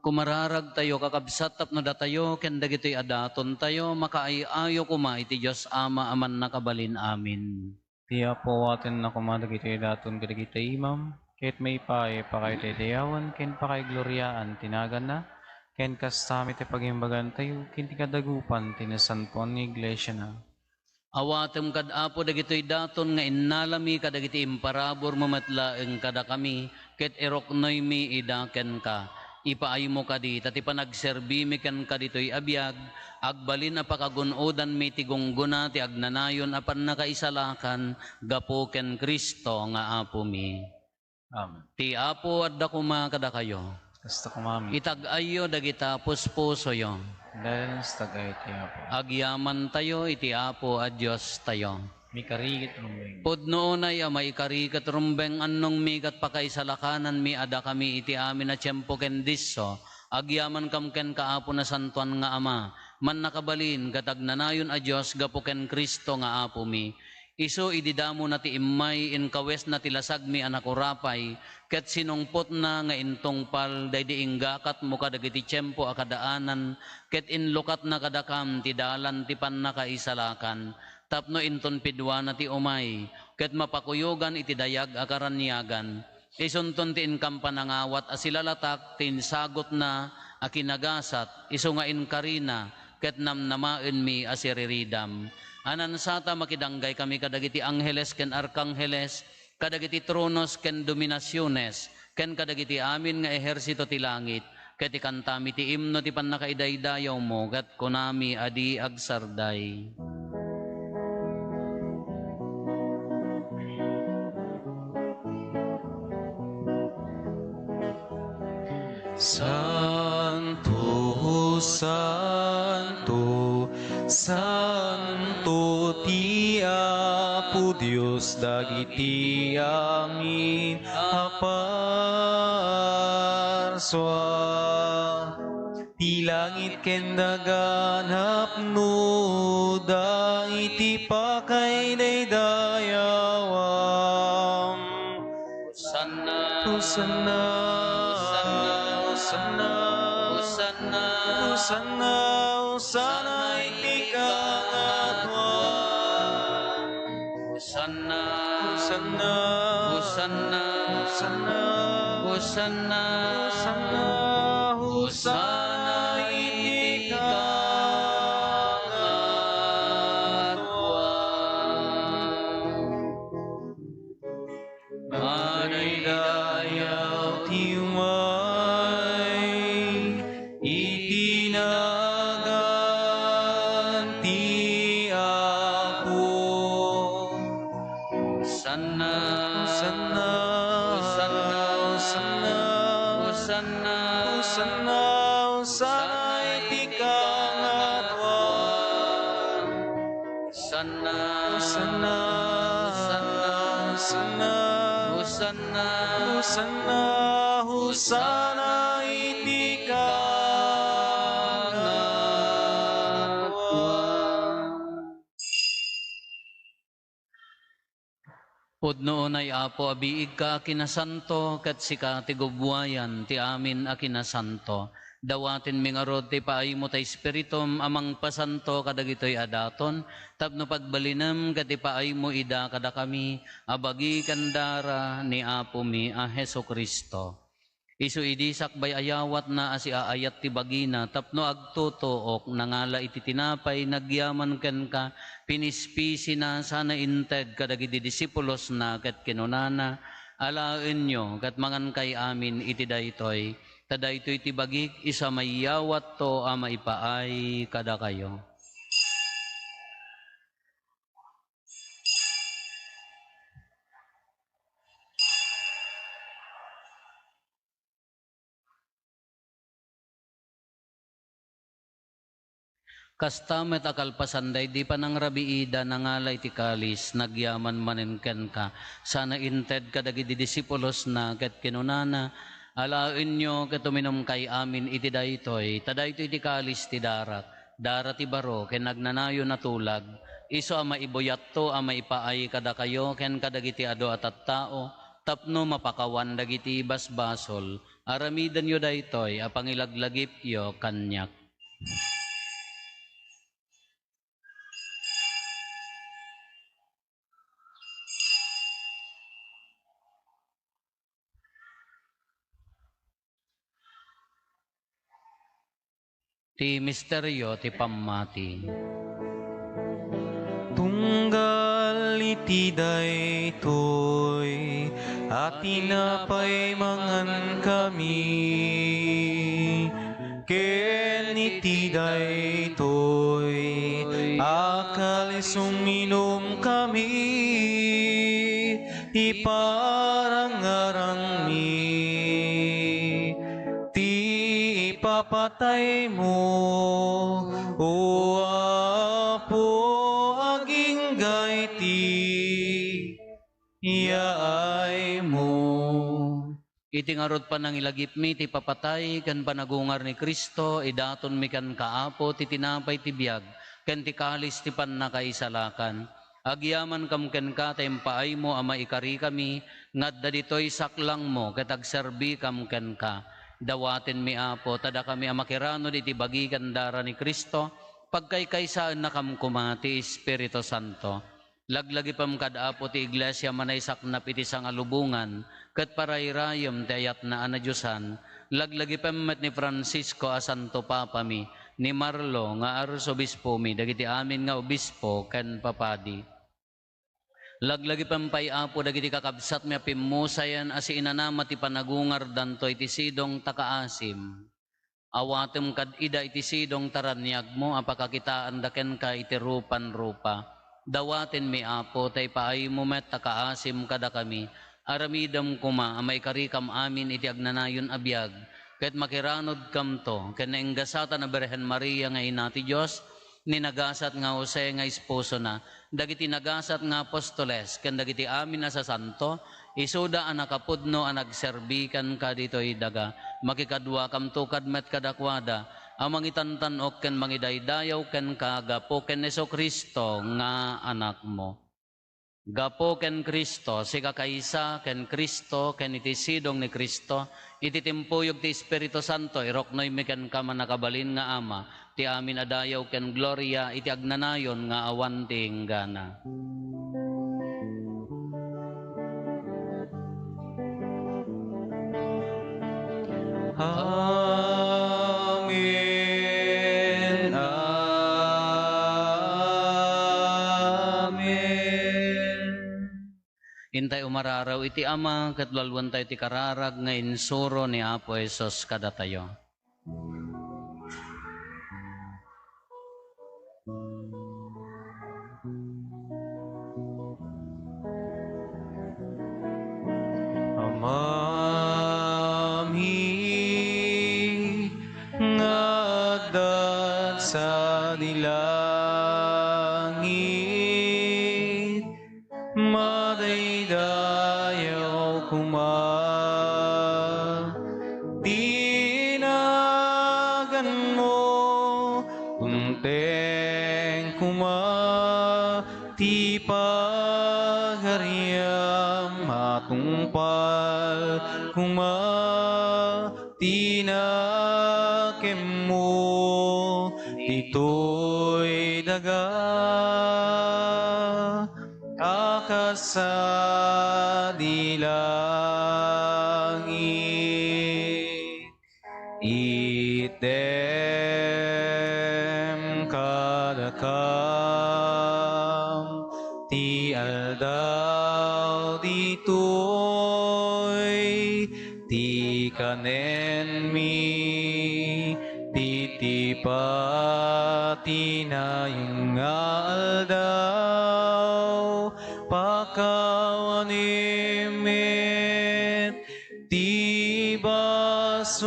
Kumararagtayo, kakabsat, tapno datayo ken dagitoy a datontayo makaay-ayo koma iti Dios Ama a Mannakabalin. Amin. Ti Apo awatenna koma dagitoy daton kadagiti imam, ket maipaay a pakaidaydayawan ken pakaigloriaan ti naganna, ken kasta met ti pagimbagantayo ken ti kadagupan ti nasantoan nga iglesiana. Awatem kad Apo dagitoy daton nga innalami kadagiti imparaburmo met laeng kadakami, ket iruknoymi ida kenka. Ipaaymo kadi, ta ti panagserbimi kenka ditoy a biag, agbalin a pakagun-odanmi ti gunggona ti agnanayon a pannakaisalakan gapu ken Cristo nga Apomi. Amen. Ti Apo adda koma kadakayo. Kasta koma met. Itag-ayyo dagita puspusoyo. Dayta ti tag-ay ti Apo. Agyamantayo iti Apo a Diostayo. Maikari ket rumbeng. Pudno unay a maikari ket rumbeng, annongmi ket pakaisalakananmi a dakami iti amin a tiempo ken disso, agyamankam kenka, Apo, Nasantoan nga Ama, Mannakabalin ket Agnanayon a Dios gapu ken Cristo nga Apomi. Isu idi damona ti immay, inkawesna ti lasagmi a nakurapay, ket sinungpotna nga intungpal daydi inggakatmo kadagiti tiempo a kadaanan, ket inlukatna kadakam ti dalan ti pannakaisalakan, tapno inton piduana ti umay, ket mapakuyogan iti dayag a karaniagan. Isunton ti inkam panangawat a silalatak ti insagutna a kinagasat, isu nga inkarina, ket namnamaenmi a siriridam. Anansata, makidanggay kami kadagiti angheles ken arkangheles, kadagiti tronos ken dominasiones, ken kadagiti amin nga ehersito ti langit, ket ikantami ti imno ti pannakaidaydayawmo, ket kunami a di agsarday. Santo, santo, santo ti Apo Dios dagiti amin a parsua. Ti langit ken daga napnoda iti pakaidaydayawan. Hosanna! Hosanna! Hosanna! Hosanna! Hosanna! Hosanna iti kangatoan. Hosanna! Hosanna! Hosanna! Hosanna! Hosanna! Hosanna iti kangatoan. Manaidayaw ti umay iti nagan ti Apo. Hosanna! Hosanna! Hosanna! Hosanna! Hosanna! Hosanna iti kangatoan. Hosanna! Hosanna! Hosanna! Hosanna! Hosanna! Hosanna iti kangatoan. Pudno unay, Apo, a biigka a kinasanto, ket sika ti gubbuayan ti amin a kinasanto. Dawatenmi ngarud ti paaymo ta Espiritum a mangpasanto kadagitoy a daton, tapno pagbalinem ket ipaaymo ida kadakami a bagi ken dara ni Apomi a Jesu-Cristo. Isu idi sakbay a yawatna a siaayat ti bagina tapno agtutuok, nangala iti tinapay, nagyaman kenka, pinispisina sana inted kadagiti disipulosna, ket kinunana, "Alaenyo ket mangankay amin iti daytoy, Ta daytoy ti bagik, isu a maiyawatto a maipaay kadakayo. Kasta met a kalpasan daydi panangrabiida, nangala iti kalis, nagyaman manen kenka, sana inted kadagiti disipulosna, ket kinunana, "Alaenyo ket uminumkay amin iti daytoy, ta daytoy ti kalis ti darak, dara ti baro ken agnanayon a tulag, isu a maibuyatto a maipaay kadakayo ken kadagiti adu a tattao, tapno mapakawan dagiti basbasol. Aramidenyo daytoy a pangilaglagipyo kaniak." Ti misterio ti pammati. Tunggal iti daytoy a tinapay mangankami, ken iti daytoy a kalis uminumkami, iparangarangmi ti ipapataymo, O Apo, agingga iti yaaymo. Iti ngarud panangilagipmi ti ipapatay ken panagungar ni Cristo, idatonmi kenka, Apo, ti tinapay ti biag ken ti kalis ti pannakaisalakan. Agyamankam kenka ta impaaymo a maikarikami nga adda ditoy saklangmo ket agserbikam kenka. Dawatenmi, Apo, ta dakami a makiranod iti bagi ken dara ni Cristo, pagkaykaysaennakam koma ti Espiritu Santo. Laglagipem kad Apo ti Iglesia a manaysaknap iti sangalubongan ket parayrayem ti ayatna a nadiosan. Laglagipem met ni Francisco a Santo Papami, ni Marlo nga Arsobispomi, dagiti amin nga obispo ken papadi. Laglagipem pay, Apo, dagiti kakabsatmi a pimmusayen a siinanama ti panagungardanto iti sidong ta kaasim. Awatem kad ida iti sidong ta raniagmo a pakakitaanda kenka iti rupan-rupa. Dawatenmi, Apo, ta ipaaymo met a kaasim kadakami. Aramidem koma a maikarikam amin iti agnanayon a biag, ket makiranodkamto ken nainggasatan a Birhen Maria nga Ina ti Dios, ni nagasat nga Jose nga esposona, dagiti nagasat nga apostoles, ken dagiti amin a sasanto, isuda a nakapudno a nagserbi kenka ditoy daga. Makikaduakamto kad met kadakuada a mangitantan-ok ken mangidaydayaw kenka gapu ken Jesu-Cristo nga Anakmo. Gapu ken Cristo, sika kaysa ken Cristo, ken iti sidong ni Cristo, iti timpuyog ti Espiritu Santo, iruknoymi kenka, mannakabalin nga Ama, ti amin a dayaw ken gloria iti agnanayon nga awan ti inggana. Amen. Amen. Intay umararaw iti Ama, ket lualuentayo ti kararag nga insuro ni Apo Jesus kadatayo. Ama mi nga adda sadi langit, madaydayaw koma ti naganmo, dumteng koma ti pagariam, matungpal koma ti nakemmo ditoy daga a kas sadi langit. Itdem kadakam ti aldaw ditoy, ti Panenmi ti tipa ti nayon nga aldaw, pakawanem met ti basolmi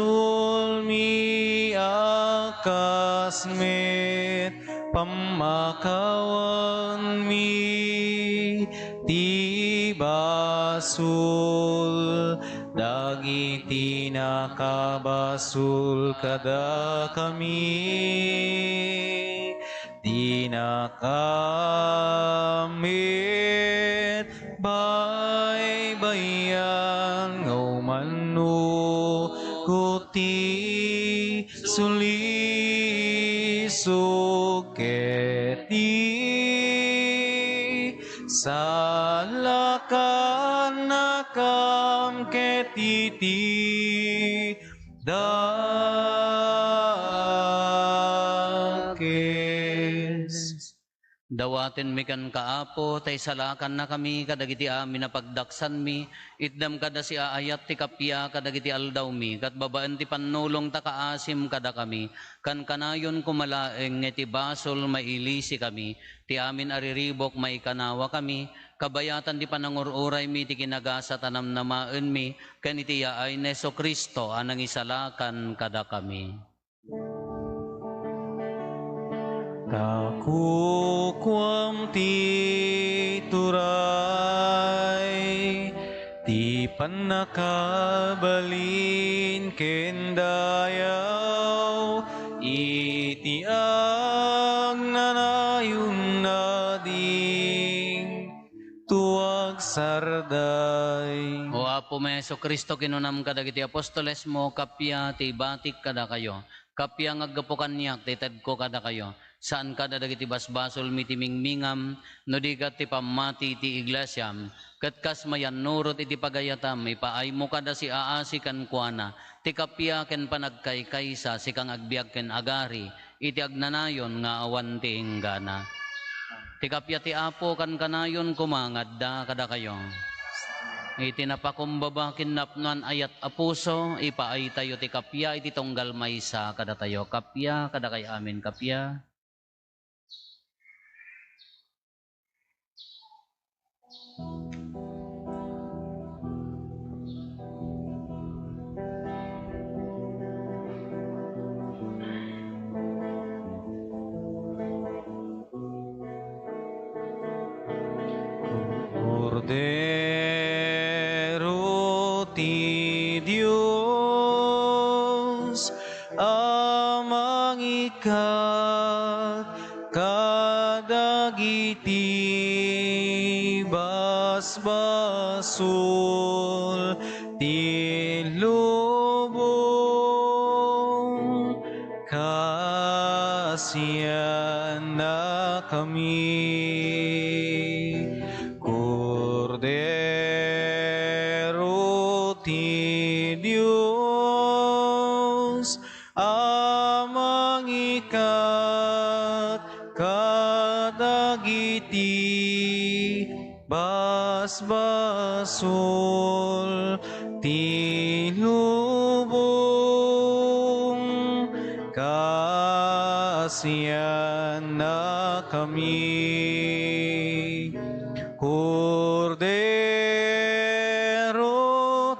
a kas met pammakawanmi ti basol dagiti nakabasol kadakami. Dinaka met baybay-an nga umano ko ti sulisog ket di salakannakam ket iti dakes. Dawatenmi kenka, Apo, ta isalakannakami kadagiti amin a pagdaksanmi. Itdam kada siaayat ti kappia kadagiti aldawmi, ket babaen ti pannulong ta kaasim kadakami. Kankanayon koma laeng nga iti basol mailisikami, ti amin a riribuk maikanawakami, kabayatan ti panangur-uraymi ti kinagasat a namnamaenmi, ken iti yaay ni Jesu-Cristo a nangisalakan kadakami. Ta kukuam ti turay, ti pannakabalin ken dayaw, iti agnanayon a ding tuag sarday. O Apomi Jesu-Cristo, kinunam kadagiti apostolesmo, kappia ti ibatik kadakayo. Kappia nga aggapu kaniak ti itedko kadakayo. Saan kada dagiti basbasolmi ti mingmingam, no di ket ti pammati ti iglesiam. Ket kas mayannurot iti pagayatam, ipaaymo kada siaasi kenkuana ti kappia ken panagkaykaysa, sika nga agbiag ken agari iti agnanayon nga awan ti inggana. Ti kappia ti Apo kankanayon koma nga adda kadakayo. Iti napakumbaba ken napnoan a yat a puso, ipaaytayo ti kappia iti tunggal maysa kadatayo. Kappia kadakay amin, kappia. Kordero ti Dios a mangikkat kadagiti basbasol ti lubong, kasiannakami. Kordero ti Dios a mangikkat kadagiti basbasol ti lubong, kasiannakami. Kordero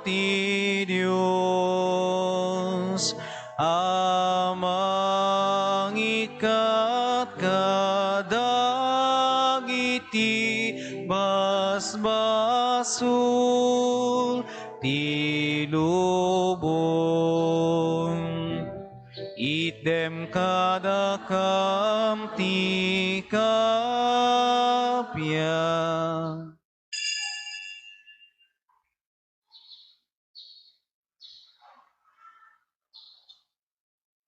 ti Dios a mangikkat kadagiti basbasol ti lubong. Itdem kadakam ti kappia.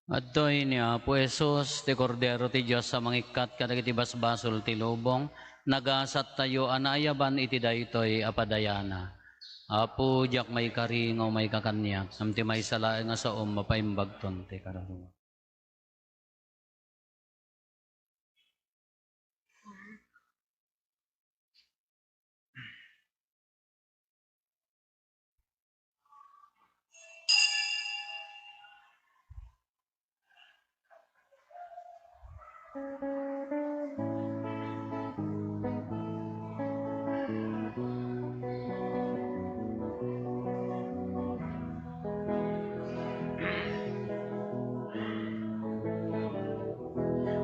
Adtoy ni Apo Jesus, ti Kordero ti Dios a mangikkat kadagiti basbasol ti lubong. Nagasattayo a naayaban iti daytoy a padayana. Apo, diak maikari nga umay ka kaniak, ngem ti maysa laeng a saom mapaimbagton ti kararuam.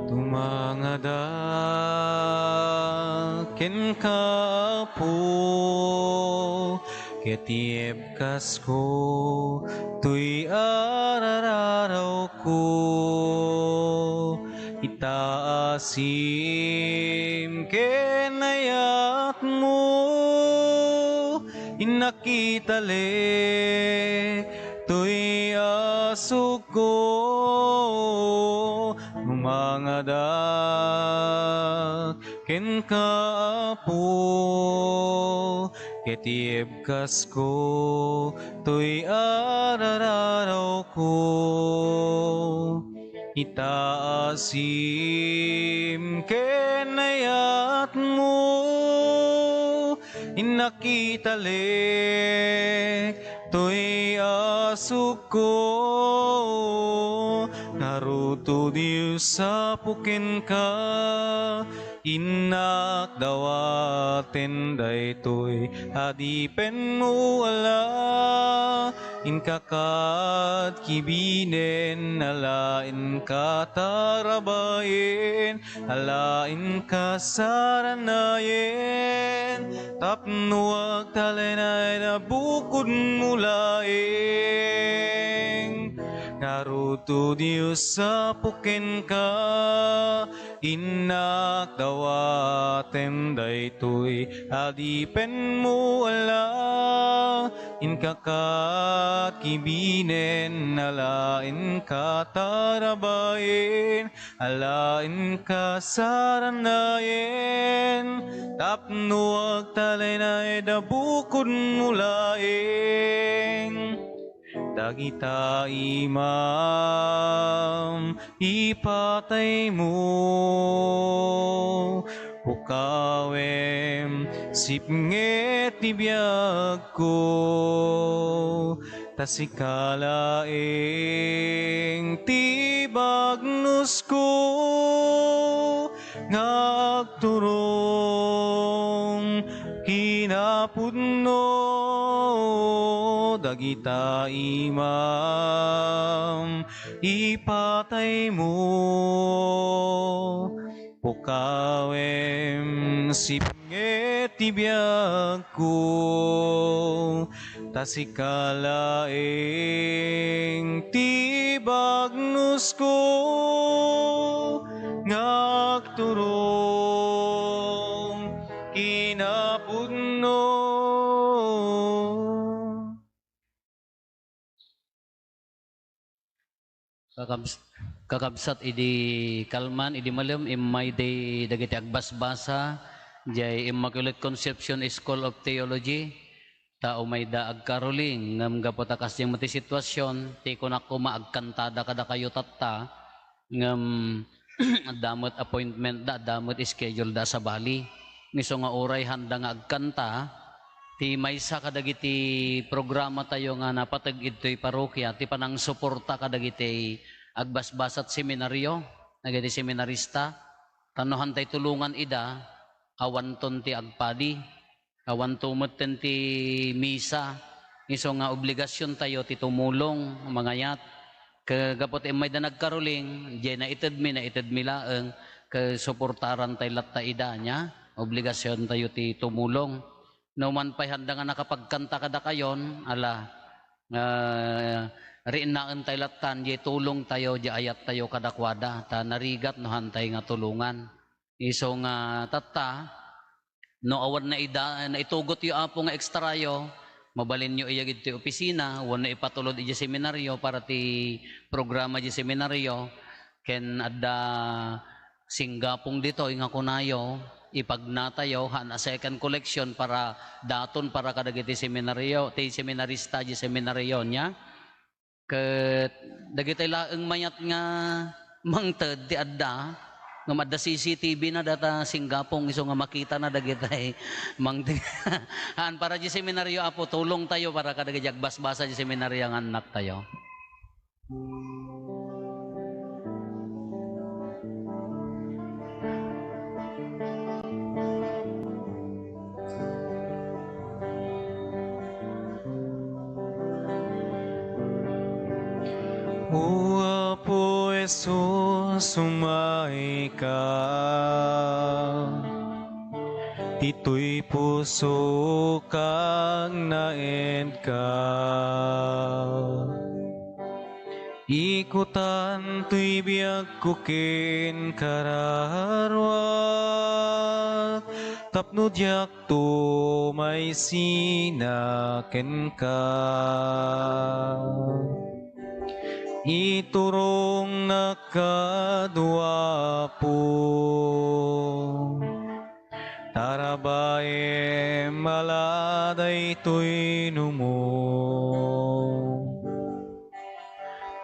Tumangadak kenka, Apo, ket ibkasko toy ar-arawko. Itaasim ken ayatmo, innak italek toy asugko. Tumangadak kenka, Apo, ket ibkasko toy ar-arawko. Itaasim ken ayatmo, innak italek toy asugko. Ngarud, Dios, Apo, kenka, innak dawaten daytoy adipenmo a la, inka kadkibinen a la, inka tarabayen a la, inka saranayen tapno agtalinaed a bukodmo laeng. Ngarud, Dios, Apo, kenka, innak dawaten daytoy adipenmo a la, inka kadkibinen a la, inka tarabayen a la, inka saranayen tapno agtalinaed a bukodmo laeng. Dagita imam ipataymo, pukawem, sipnget ti biagko, ta sika laeng ti bagnusko nga agturong kinapudno. Dagita imam ipataymo, pukawem, sipnget ti biagko, ta sika laeng ti bagnusko nga agturong kinapudno. Kakabs-, kakabsat, idi kalman, idi malem, immay di dagiti agbasbasa, jay Immaculate Conception School of Theology, ta umayda agkaroling, ngem gapu ta kasdiay met ti situasion, ti kunak koma agkantada kadakayo tatta, ngem adda met appointment da, adda met schedule da sabali. Isu nga uray handa nga agkanta, ti maysa kadagiti programa tayo nga napateg idtoy parokia, ti panangsuporta kadagiti agbasbasat seminaryo, dagiti seminarista, ta no hantay tulongan ida, awanton ti agpadi. Awanto metten ti misa, isu nga obligasiontayo ti tumulong, mangayat. Ke-, gapu ta immayda nagkaroling, diay naitedmi, naitedmi laeng, ket suportarantay latta ida, ania? Obligasiontayo ti tumulong. No man pay handa nga nakapagkanta kadakayon, ala, ah, riinnaentay lattan, diay tulongtayo, diay ayattayo kadakuada, ta narigat no hantay nga tulongan. Isu nga tatta, no awan naida-, naitugotyo, Apo, nga ekstrayo, mabalinyo iya ditoy opisina, wenno ipatulod idiay seminaryo para ti programa idiay seminaryo, ken adda singgapong ditoy nga kunayo, ipagnatayo, haan a second collection para daton para kadagiti seminaryo, ti seminarista idiay seminaryo, ania? Ket dagitoy laeng mayat nga mangted ti adda, ngem adda C C T V na data singgapong isu nga makitana dagitoy mangted. Haan, para di seminaryo, Apo, tulongtayo para kadagiti agbasbasa di seminaryo nga annaktayo. O Apo Jesus, umayka. Ditoy pusok agnaedka. Ikutan toy biagko ken kararuak, tapno diakto maisina kenka. Iturongnak kano, Apo. Tarabaem a la daytoy numo.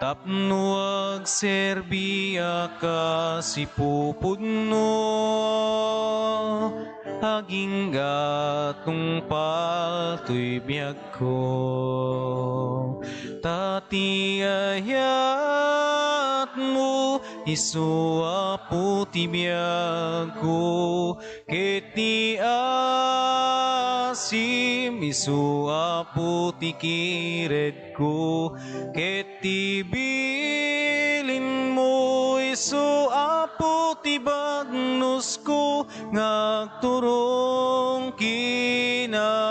Tapno agserbiak a sipupudno, agingga tungpal toy biagko. Ta ti ayatmo, isu Apo ti biagko, ket ti asim, isu Apo ti kiredko, ket ti bilinmo, isu Apo ti bagnosko, nga agturong kinapudno.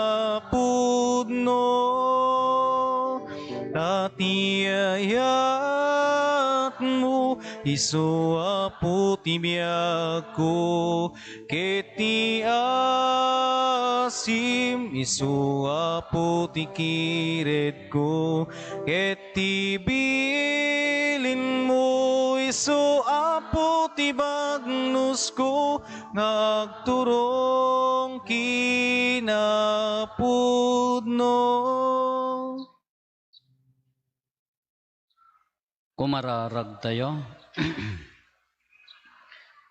Ta ti ayatmo, isu Apo ti biagko, ket ti asim, isu Apo ti kiredko, ket ti bilinmo, isu Apo ti bagnosko, nga agturong kinapudno. Kumararagtayo.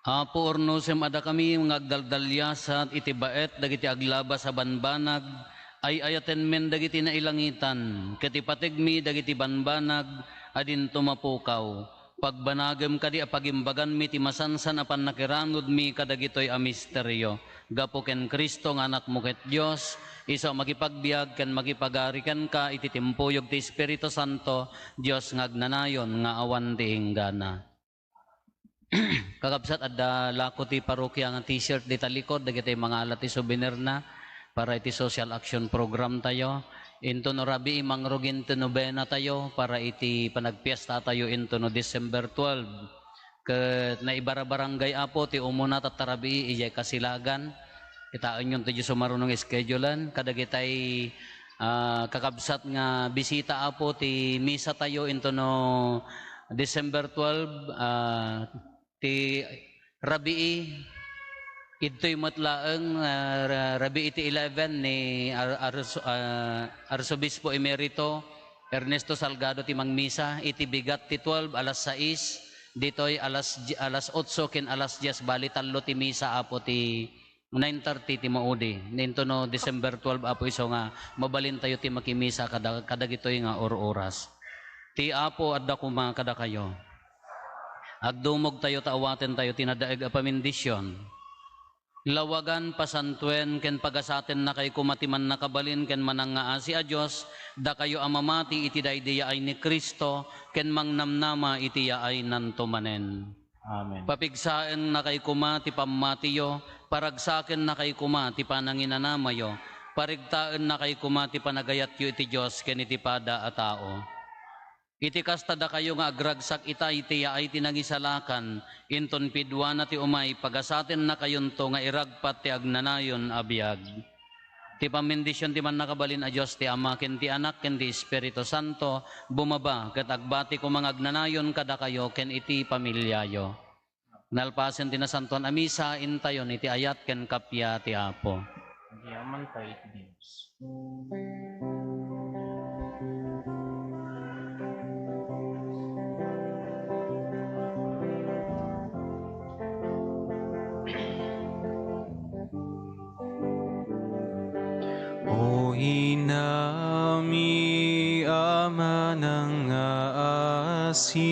Apo, urnosem a dakami nga agdaldaliasat iti baet dagiti aglabas a banbanag, ay-ayatenmen dagiti nailangitan, ket ipategmi dagiti banbanag a dinto mapukaw. Pagbanagem kadi a pagimbaganmi ti masansan a pannakiranudmi kadagitoy a misterio. Gapu ken Cristo nga Anakmo ket Dios, isu a makipagbiag ken makipagari kenka iti timpuyog ti Espiritu Santo, Dios nga agnanayon nga awan ti inggana. Kakabsat, adda lako ti parokia nga T-shirt dita likod, dagiti mangala ti souvenirna para iti social action program tayo. Intono rabii, mangrugi ti nobena tayo para iti panagpiesta tayo intono December twelve. Ket naibarabarangay, Apo, ti umuna tatta rabii idiay Kasilagan. Kitaenyon ti Dios umarunong schedulen. Kadagitay, ah, kakabsat nga bisita, Apo, ti misa tayo intono December twelve, ah, ti rabii. Idtoy met laeng, ah, ra-, rabii ti eleven ni Ar-, Arso-, ah, Arsobispo Emerito Ernesto Salgado ti mangmisa iti bigat ti twelve, alas sais, ditoy alas, alas otso ken alas dies, bali tallo ti misa, Apo, ti nine thirty ti maudi. Ninto no December twelve, Apo, isu nga mabalintayo ti makimisa kada-, kadagitoy nga or-oras. Ti Apo adda koma kadakayo. Agdumogtayo ta awatentayo ti nadaeg a pamendisyon. Lawagan, pasantoen, ken pagasatennakay koma ti mannakabalin ken manangngaasi a Dios, dakayo a mamati iti daydi yaay ni Cristo, ken mangnamnama iti yaay nanto manen. Amen. Papigsaennakay koma ti pammatiyo, paragsakennakay koma ti pananginanamayo, parigtaennakay koma ti panagayatyo iti Dios ken iti pada a tao. Iti kasta, dakayo nga agragsak ita iti yaay ti nangisalakan, inton piduana ti umay, pagasatennakayonto nga iragpat ti agnanayon a biag. Ti pamendisyon ti Mannakabalin a Dios, ti Ama, ken ti Anak, ken ti Espiritu Santo, bumaba ket agbati koma nga agnanayon kadakayo ken iti familiayo. Nalpasen ti nasantoan a misa, intayon iti ayat ken kappia ti Apo. Agyamankay iti Dios. O Inami a manangngaasi,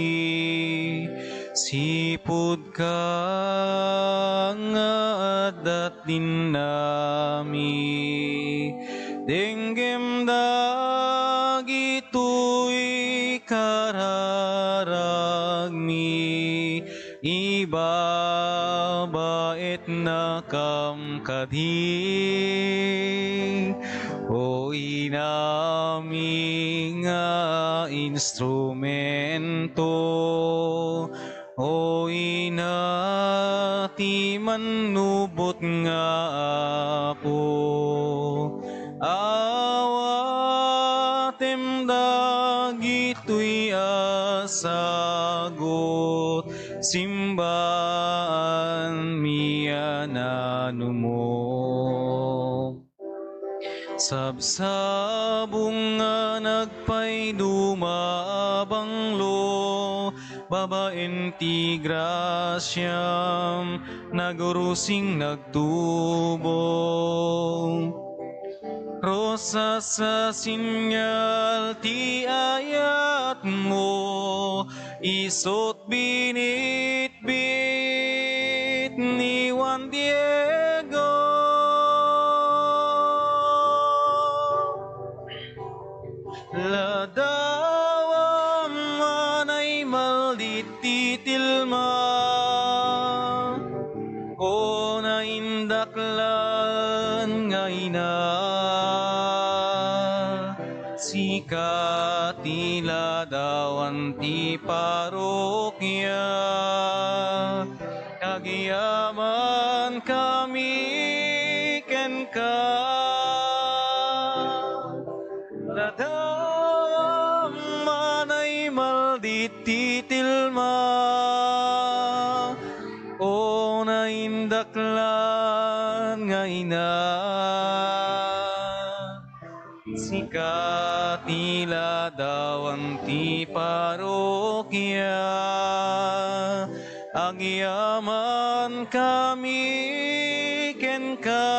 sipud ka nga adda ti innami, denggem dagitoy kararagmi, ibabaetnakam kadi. O inami nga instrumento, o ina ti mannubot nga Apo, awatem dagitoy a sagut, simbaanmi a nanumo. Sabsabong nga nagpayduma a banglo, babaen ti grasiam, nagrusing nagtubo. Rosas a sinyal ti ayatmo, isut binitbit ni Juan Diego. Ladawam a naimaldit ti tilma, o naindaklan nga ina. Sika ti ladawan ti parokia, agyaman kami kenka. Ladawam a naimaldit ti tilma, o naindaklan nga ina. Sika ti ladawan ti parokia, agyaman kami kenka.